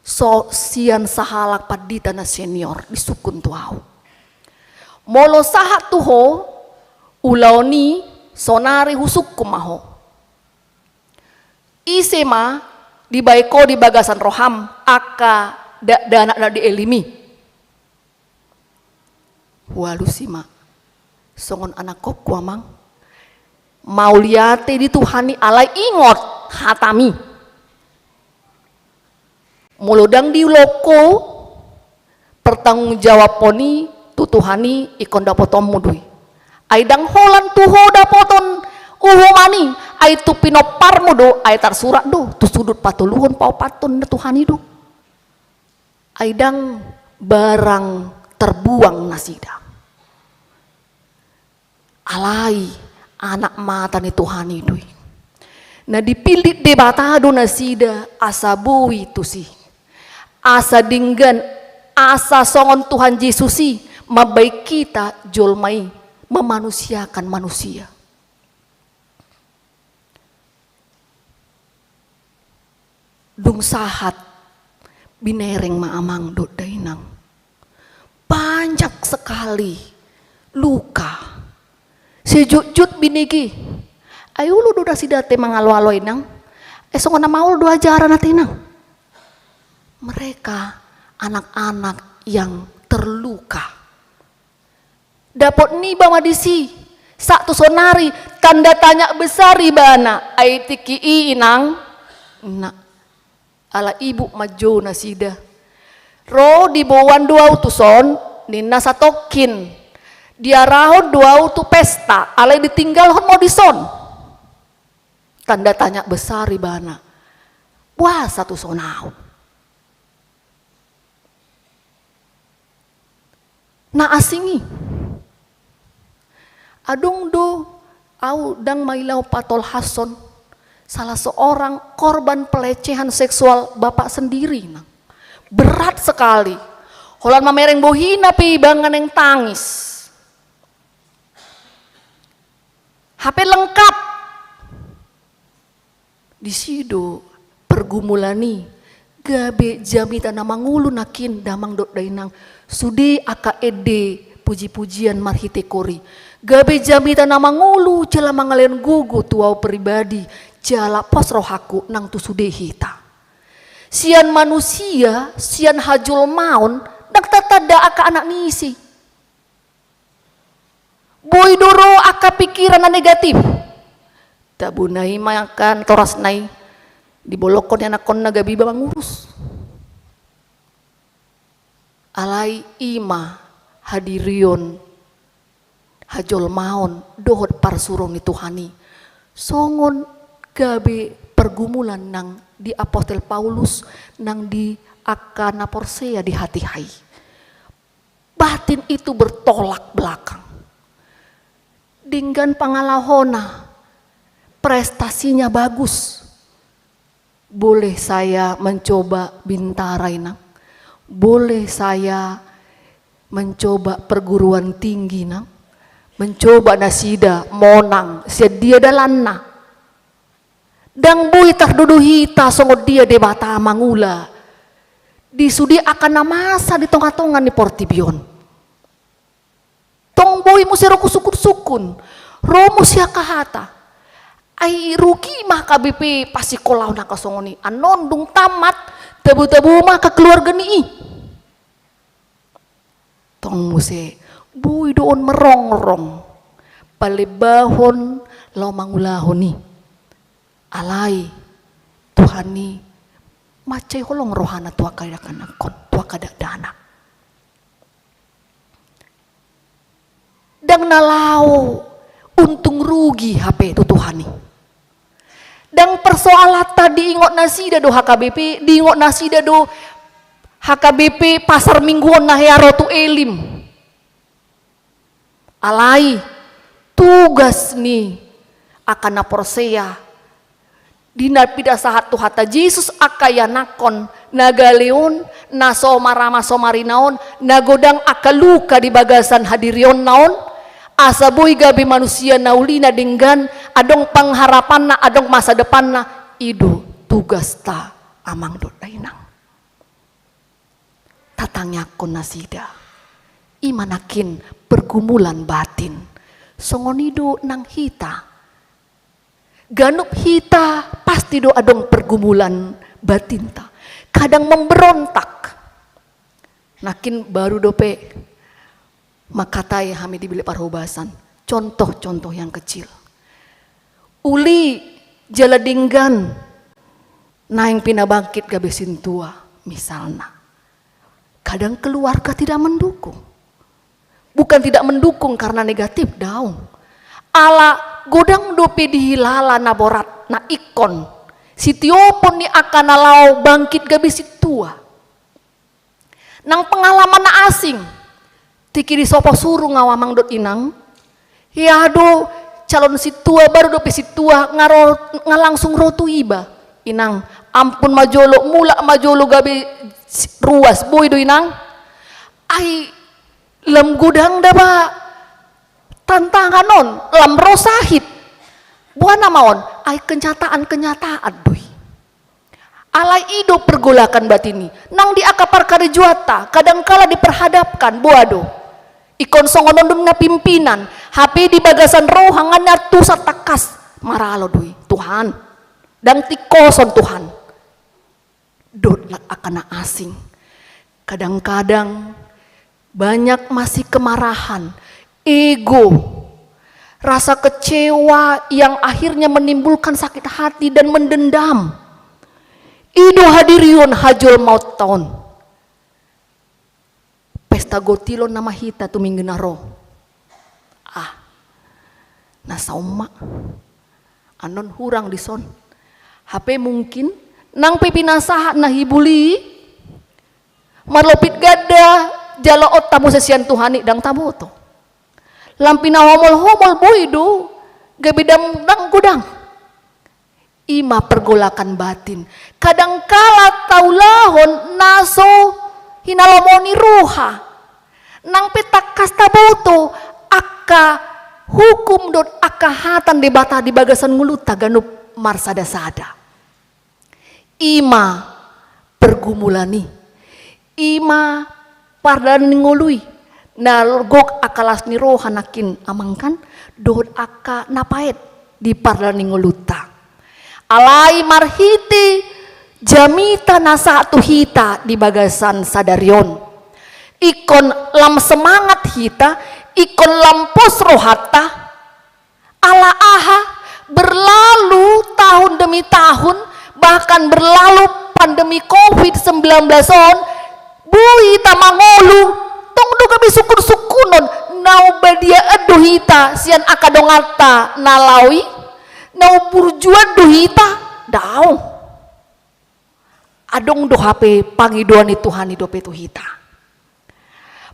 So, sian sahalak pandita na senior disungkun tu au. Molo sahat tu ho ulaon i, sonari husungkun ma ho. Ise ma dibaen ho di bagasan roham angka da-, dakdanak na di Elim i? Hualusi ma, songon anakhonhu amang. Mauliate di Tuhan i, alai ingot hatami. Molo ndang diulahon ho pertanggungjawabhon i tu Tuhan i, ingkon dapotonmu do i. Ai ndang holan tu ho dapoton uhuman i, ai tu pinomparmu do, ai tarsurat do tu sudut patoluhon paopathon na Tuhan i do. Ai ndang barang terbuang nasida. Alai anak mata ni Tuhan i do i. Na dipillit Debata do nasida asa boi tusi. Asa denggan, asa songon Tuhan Jesus i mambaen hita jolma i memanusiakan manusia. Dung sahat, binereng ma amang dohot dainang. Banyak sekali luka. Sejutjut binege. Ai olo do nasida ate mangaloalo inang. Ai songon na maol do ajaran ate inang. Mereka anak-anak yang terluka. Dapot niba ma disi, sahat tu sonari, tanda tanya besar ibana, ai tingki i inang, na, ala ibuk manjou nasida. Ro diboan do au tuson, ninna satongkin, diarahon do au tu pesta, alai ditinggalhon ma au dison. Tanda tanya besar ibana, boasa tuson au? Na asing i. Adong do, au ndang maila patolhashon, salah seorang korban pelecehan seksual bapak sendiri, nang. Berat sekali. Holan mamereng bohina pe iba nga naeng tangis. Hape lengkap. Disi do pergumulan i gabe jamita na mangolu nangkin damang dohot dainang, sude angka ende puji-pujian marhite kor i. Gabe jamita na mangolu jala mangalehon gogo tu au pribadi, jala pos rohangku nang tu sude hita. Sian manusia, sian hajolmaon, ndang tatanda angka anak ni ise. Boi do ro angka pikiran na negatif. Tabona i ma angka torasna i, dibolongkon ni anakhonna gabe iba mangurus. Alai i ma hadirion hajolmaon dohot parsuruon ni Tuhan i. Songon gabe pergumulan nang di apostel Paulus, nang di angka na porsea di hatiha i. Batin itu bertolak belakang. Denggan pangalahona, prestasinya bagus. Boleh saya mencoba bintara, inang? Boleh saya mencoba perguruan tinggi, inang? Mencoba nasida monang sian dia dalanna. Ndang boi tardodo hita songon dia Debata mangula di sude angka na masa di tonga-tonga ni portibi on. Tong boi muse ro sungkun-sungkun, ro muse angka hata. Ai rugi ma H K B P pasikolaon angka songon i, annon dung tamat, tabo-tabo ma angka keluarga ni i. Tong muse, boi do on merongrong palembahon laho mangulahon i. Alai Tuhan i mansai holong rohana tu angka dakdanak on, tu angka dakdanak. Ndang na laho untung rugi hape tu Tuhan i. Ndang persoalanta diingot nasida do H K B P, diingot nasida do H K B P pasar minggu on na hea ro tu Elim. Alai tugas ni angka na porsea di na pinasahat Tuhanta Jesus angka ianakhon na gale on, na so marama so marina on, na godang angka luka di bagasan hadirionna on, asa boi gabe manusia na uli na denggan, adong pengharapanna, adong masa depanna, i do tugasta amang dohot inang. Tatangiangkon nasida. I ma nangkin pergumulan batin. Songon i do nang hita. Ganup hita pasti do adong pergumulan batinta. Kadang memberontak. Nangkin baru dope mangkatai hami di Bilik Parhobasan. Contoh-contoh yang kecil. Uli jala denggan naeng pinabangkit gabe sintua, misalna. Kadang keluarga tidak mendukung. Bukan tidak mendukung karena negatif, daong. Ala godang dope dihilala na borat, na ingkon sitiopon ni angka na laho bangkit gabe sintua. Nang pengalaman na asing. Tingki disopo surung au amang dohot inang. Hea do calon sintua, baru dope sintua, nga ro, nga langsung ro tu iba. Inang, ampun ma jolo, mulak ma jolo gabe si-, ruas, boi do inang. Ai lam godang da ba tantangan on, lam ro sahit. Boha nama on, ai kenyataan-kenyataan do i. Alai i do pergolakan batin i. Nang di angka parkarejoanta, kadangkala diperhadapkan, boha do. Ingkon songon on do na pimpinan, hape di bagasan roha nga na tusan tangkas maralo do i. Tuhan, ndang tingkoson Tuhan. Dohot angka na asing. Kadang-kadang banyak masih kemarahan, ego, rasa kecewa yang akhirnya menimbulkan sakit hati dan mendendam. I do hadirion hajolmaonta on. Pesta gotilon nama hita tu minggu na ro. Ah, na sauma. Annon hurang dison. Hape mungkin nang pe pinasahat na hibuli, marlopit ganda jaloonta muse sian Tuhan i ndang taboto. Lam pinahomol-homol boi do, gabe ndang, ndang godang. I ma pergolakan batin. Kadangkala taulahon na so hinalomohon ni roha. Nang pe tangkas taboto angka hukum dohot angka hata ni Debata di bagasan ngolunta ganup marsada-sada. I ma pergumulan i. I ma pardalan ni ngolu i. Na gok angka las ni roha nangkin amang kan, dohot angka na paet di pardalan ni ngolunta. Alai marhite jamita na sahat tu hita di bagasan sadari on. Ingkon lam semangat hita, ingkon lam pos rohanta, ala aha, berlalu tahun demi tahun, bahkan berlalu pandemi covid sembilan belas on, boi hita mangolu, tong do gabe sungkun-sungkunon, na umbadia do hita sian angka donganta na laho i, na umburju do hita, daong. Adong do hape pangidoan ni Tuhan i dope tu hita.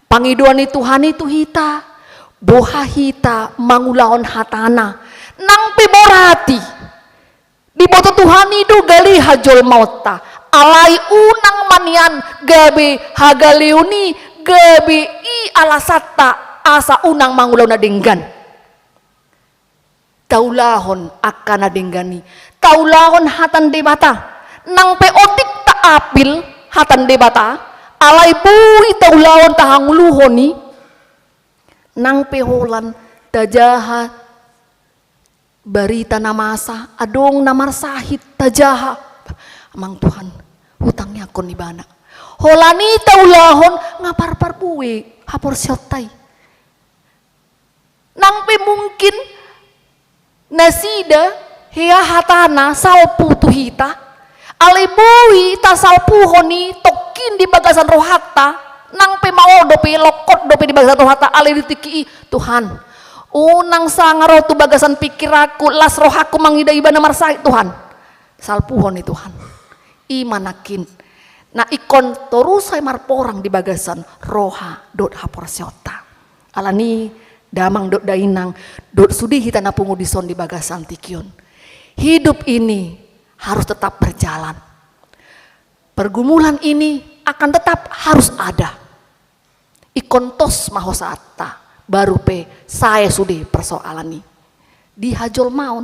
Pangidoan ni Tuhan i tu hita, boha hita mangulahon hatana. Nang pe borat i. Diboto Tuhan i do gale hajolmaonta. Alai unang ma nian gabe hagaleon i, gabe i alasanta asa unang mangulahon na denggan. Taulahon angka na denggan i, taulahon hata ni Debata. Nang pe otik taambil hata ni Debata, alai boi taulahon, tahangoluhon i, nang pe holan tajaha barita na masa, adong na marsahit, tajaha. Amang Tuhan, hutangiangkon ibana. Holan i taulahon, nga parpar bue haporseaonta i. Nang pe mungkin nasida hea hatana salpu tu hita, alai boi tasalpuhon i tongkin di bagasan rohanta, nang pe maol dope, lokot dope di bagasan rohanta, alai di tingki i, Tuhan, unang sanga ro tu bagasan pingkiranku, las rohangku mangida ibana marsahit, Tuhan. Salpuhon i, Tuhan. I ma nangkin na ingkon torus sai marporang di bagasan roha dohot haporseaonta. Alani i, damang dohot dainang, dohot sude hita na pungu dison di bagasan tingki on, hidup ini harus tetap berjalan. Pergumulan ini akan tetap harus ada. Ingkon tos ma ho saatta, baru pe sae sude persoalan i. Di hajolmaon,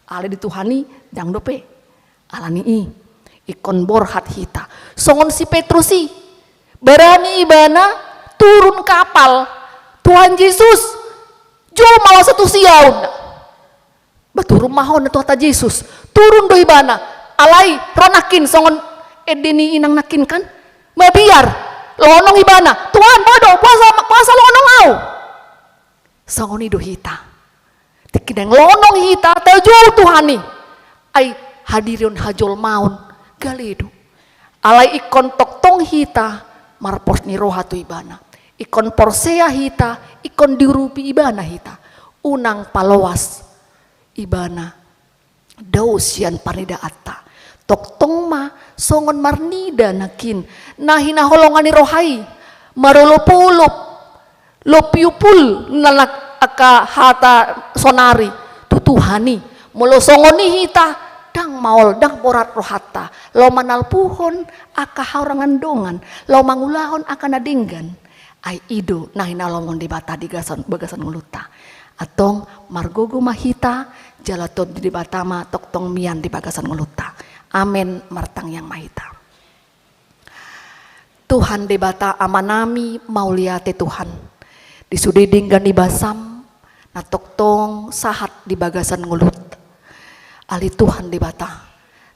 alai di Tuhan i ndang dope. Alani i, ingkon borhat hita songon si Petrus i. Barani ibana turun kapal, "Tuhan Jesus, jou ma laos tu siaun." Ba turun ma ho, ninna tu hata Jesus. Turun do ibana. Alai ro nangkin songon ende ni inang nangkin kan, mabiar. Lonong ibana. "Tuhan, bodo, boasa, boasa lonong au?" Songon i do hita. Tingki naeng lonong hita, tajou Tuhan i, ai hadirion hajolmaon gale do. Alai ingkon tongtong hita marpos ni roha tu ibana. Ingkon porsea hita, ingkon diurupi ibana hita. Unang paloas ibana dao sian parnidaanta. Tongtong ma songon marnida nangkin na hinaholongan ni roha i, marolopolop, lopiupul, ninna angka hata sonari, tu Tuhan i. Molo songon i hita, ndang maol, ndang borat rohanta laho manalpuhon angka hahurangan dongan, laho mangulahon angka na denggan. Ai i do na hinaholongan Debata di bagasan, bagasan ngolunta. Antong margogo ma hita, jala Tondi Debata ma tongtong mian di bagasan ngolunta. Amen. Martangiang ma hita. Tuhan Debata Amanami, mauliate Tuhan di sude denggan ni basam na tongtong sahat di bagasan ngolunta. Ale Tuhan Debata,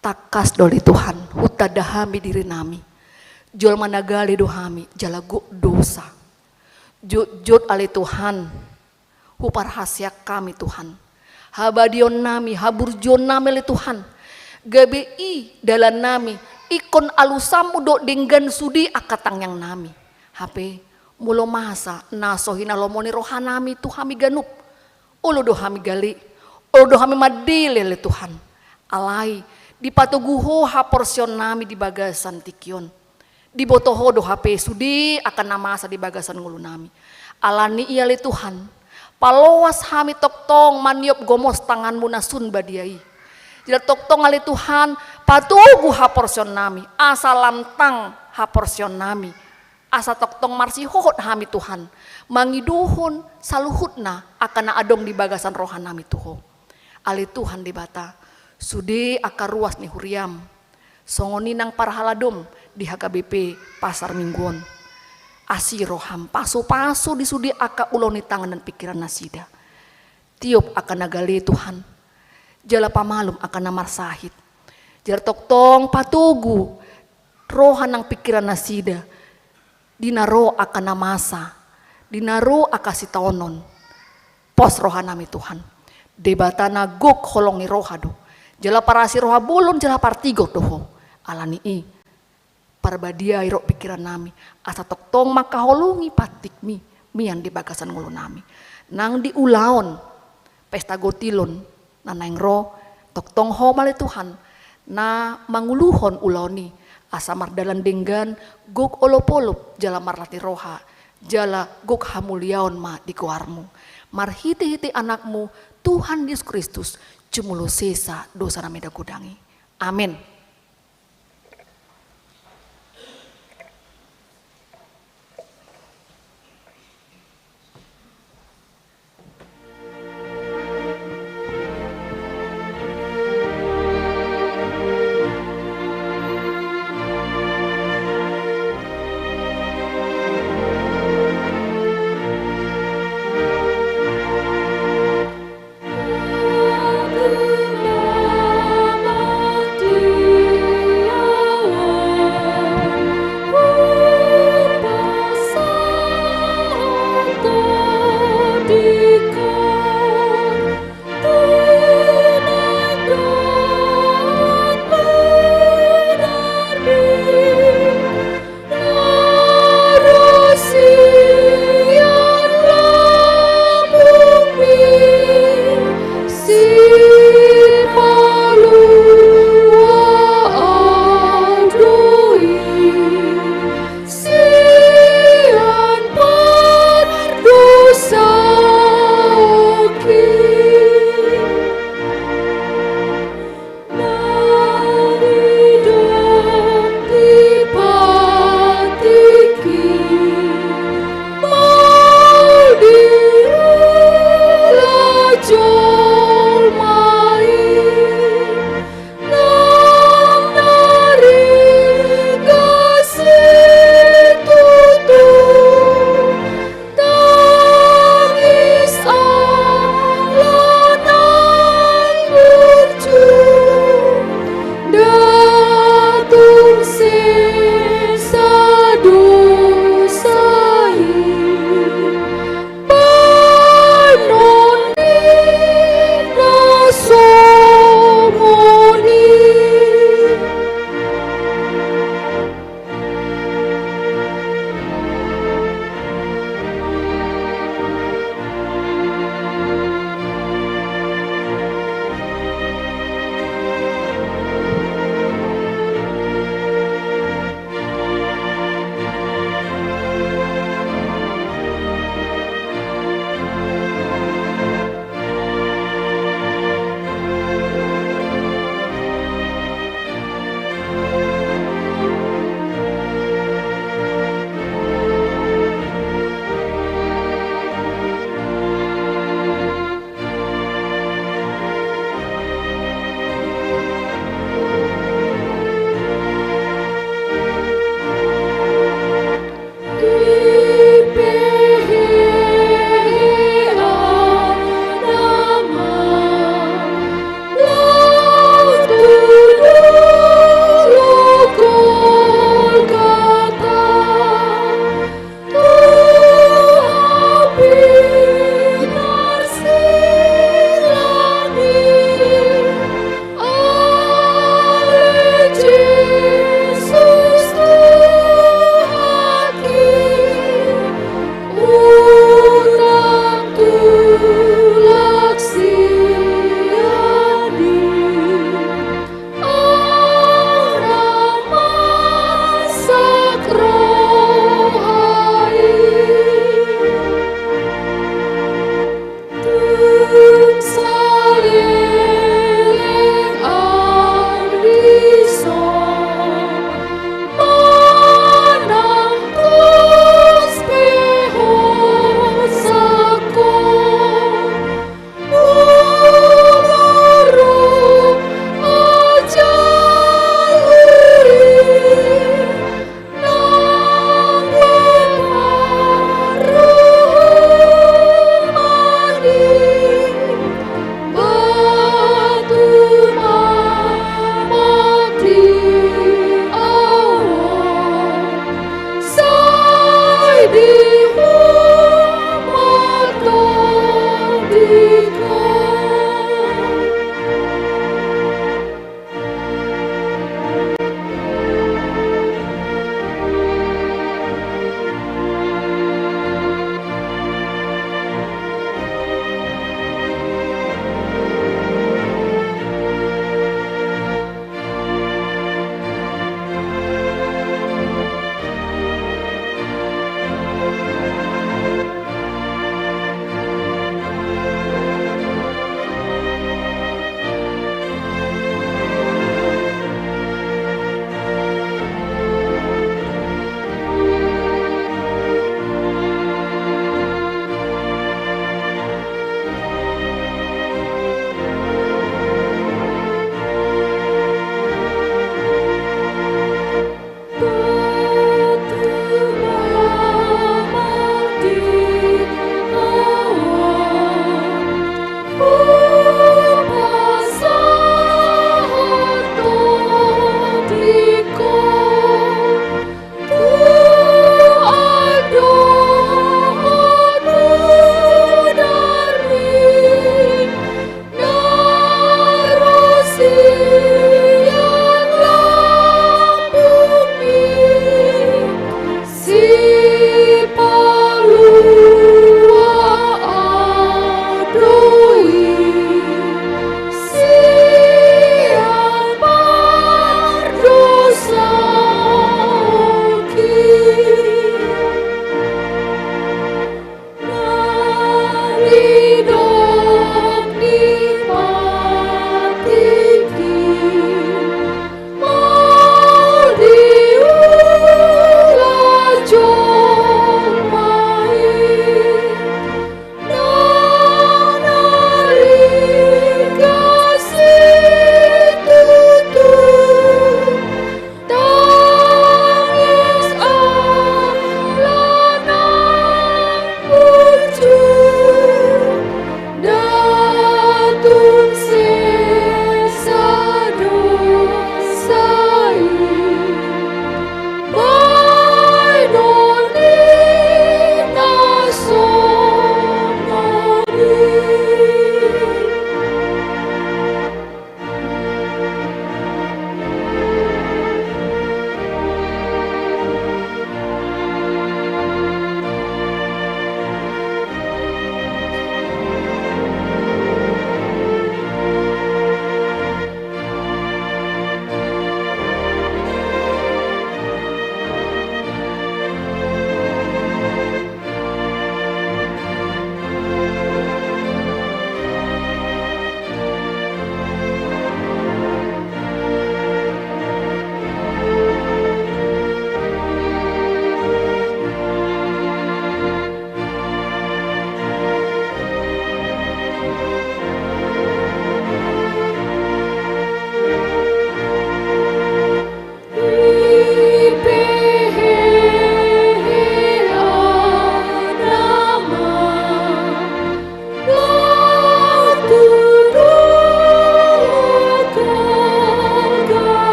tangkas do ale Tuhan hutanda hami dirinami. Jolma na gale do hami jala gok dosa. Jotjot ale Tuhan, huparhaseang hami Tuhan, habadiaonnami, haburjuonnami ale Tuhan. Gabe i dalannami, ingkon alusanmu dohot denggan sude angka tangiangnami. Hape molo masa na so hinaholongan ni rohanami tu hami ganup, olo do hami gale, olo do hami mandele ale Tuhan. Alai dipatogu Ho haporseaonnami di bagasan tingki on. Diboto Ho do hape sude angka na masa di bagasan ngolunami. Alani i ale Tuhan, paloas hami tongtong maniop gomos tanganmu na sun badia i. Jala tongtong ale Tuhan, patogu haporseaonnami, asa lantang haporseaonnami, asa tongtong marsihohot hami Tuhan, mangidohon saluhutna angka na adong di bagasan rohanami tu Ho. Ale Tuhan Debata, sude angka ruas ni huriam, songon i nang parhaladom di H K B P Pasar Minggu on. Asi roham, pasupasu di sude angka ulaon ni tangan dan pingkiran nasida. Tiop angka na gale Tuhan, jala pamalum angka na marsahit. Jala tongtong patogu roha nang pingkiran nasida, di na ro angka na masa, di na ro angka sitaonon. Pos rohanami Tuhan. Debata na gok holong ni roha do, jala parasi roha bolon jala partigor do Ho. Alani i, parbadiai roha pingkirannami, asa tongtong mangkaholongi pantikmi mian di bagasan ngolunami. Nang di ulaon pesta gotilon na naeng ro, tongtong Ho ma ale Tuhan na manguluhon ulaon i, asa mardalan denggan, gok olopolop jala marlas ni roha, jala gok hamuliaon ma di goarmu. Marhitehite Anakmu, Tuhan Jesus Kristus, jumolo sesa dosanami na godang i. Amen.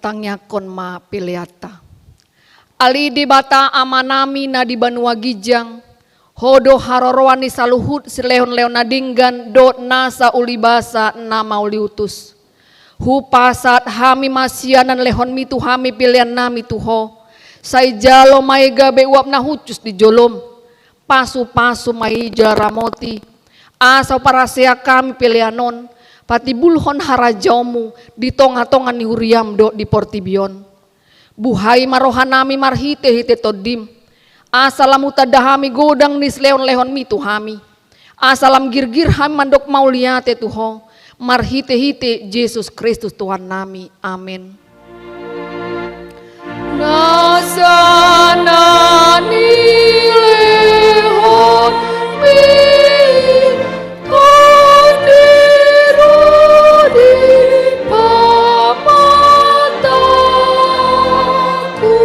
Tangiangkon ma peleanta. Ale Debata Amanami na di banua ginjang, Ho do haroroan ni saluhut silehonlehon na denggan dohot nasa ulibasa na mauliutus. Hupasahat hami ma sian na nilehonmi tu hami peleannami tu Ho. Sai jalo ma i gabe uap na hushus di jolom. Pasupasu ma i jala ramoti, asa huparasehon hami pelean on patimbulhon harajaonmu di tongatonga ni huriam dohot di portibi on. Buhai ma rohanami marhitehite Tondim, asa lam hutanda hami godang ni silehonlehonmi tu hami, asa lam girgir hami mandok mauliate tu Ho, marhitehite Jesus Kristus Tuhannami. Amen. Nasa na nilehonmi, Tondiru di pamatangku.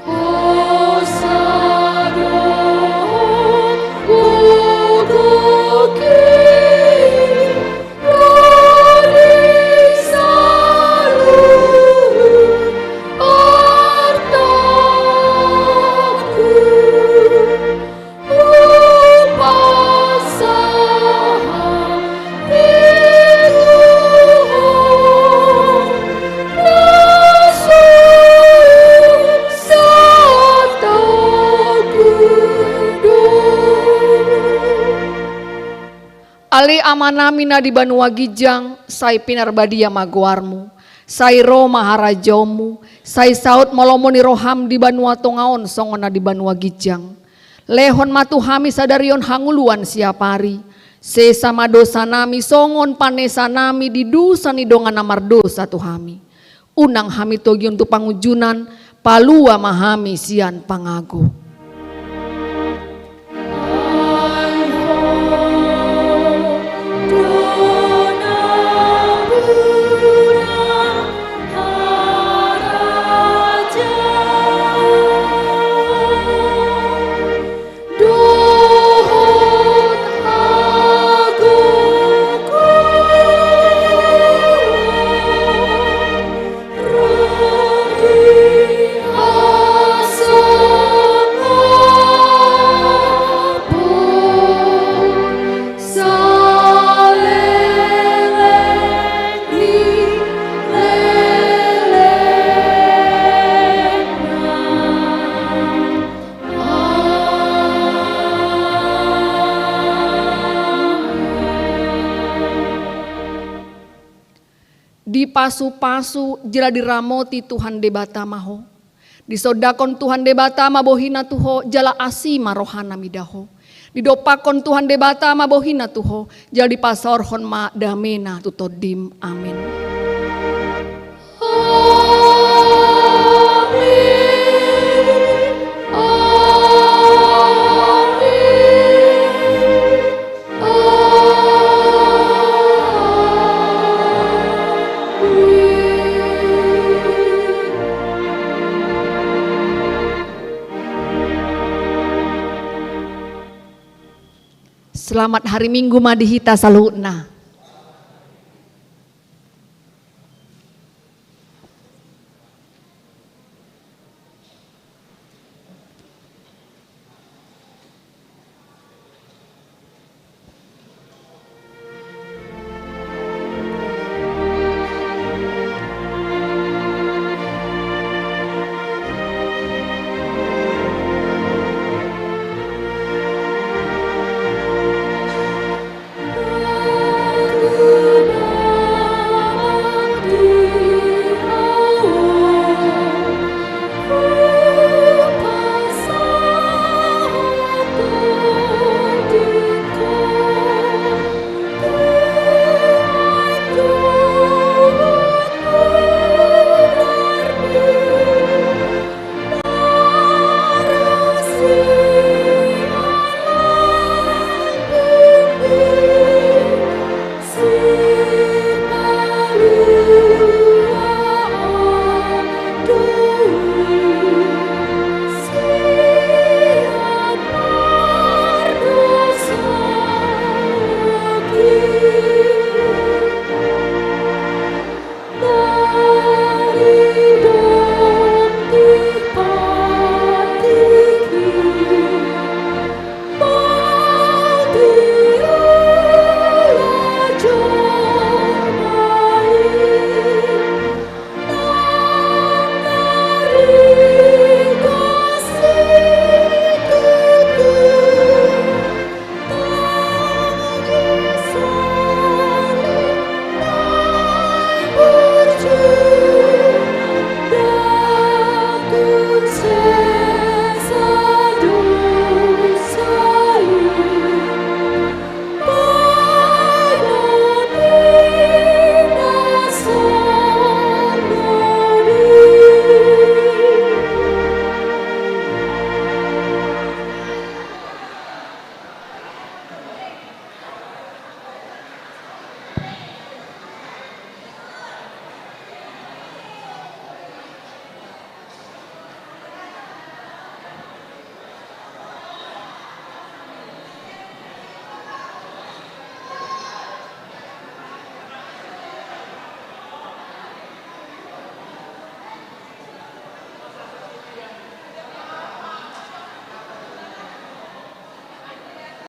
Hosa dohot gogohi, ro di saluhut artangku. Hupasahat i tu Ho, na so satangku do. Ale Amanami na di banua ginjang, sai pinarbadia ma goarmu, sai ro ma harajaonmu, sai saut ma lomo ni roham di banua tonga on songon na di banua ginjang. Lehon ma tu hami sadari on hangoluan siapari. Sesa ma dosanami songon panesanami di dosa ni dongan na mardosa tu hami. Unang hami togihon tu pangunjunan, palua ma hami sian pangago. Dohot agogoon ro di hasangapon saleleng ni lelengna. Dipasupasu jala diramoti Tuhan Debata ma ho. Disondangkon Tuhan Debata ma bohina tu ho jala asi ma rohana mida ho. Didompakkon Tuhan Debata ma bohina tu ho jala dipasaorhon ma damena tu tondim. Amen. Amin. Amin. Amin. Selamat hari Minggu ma di hita saluhutna.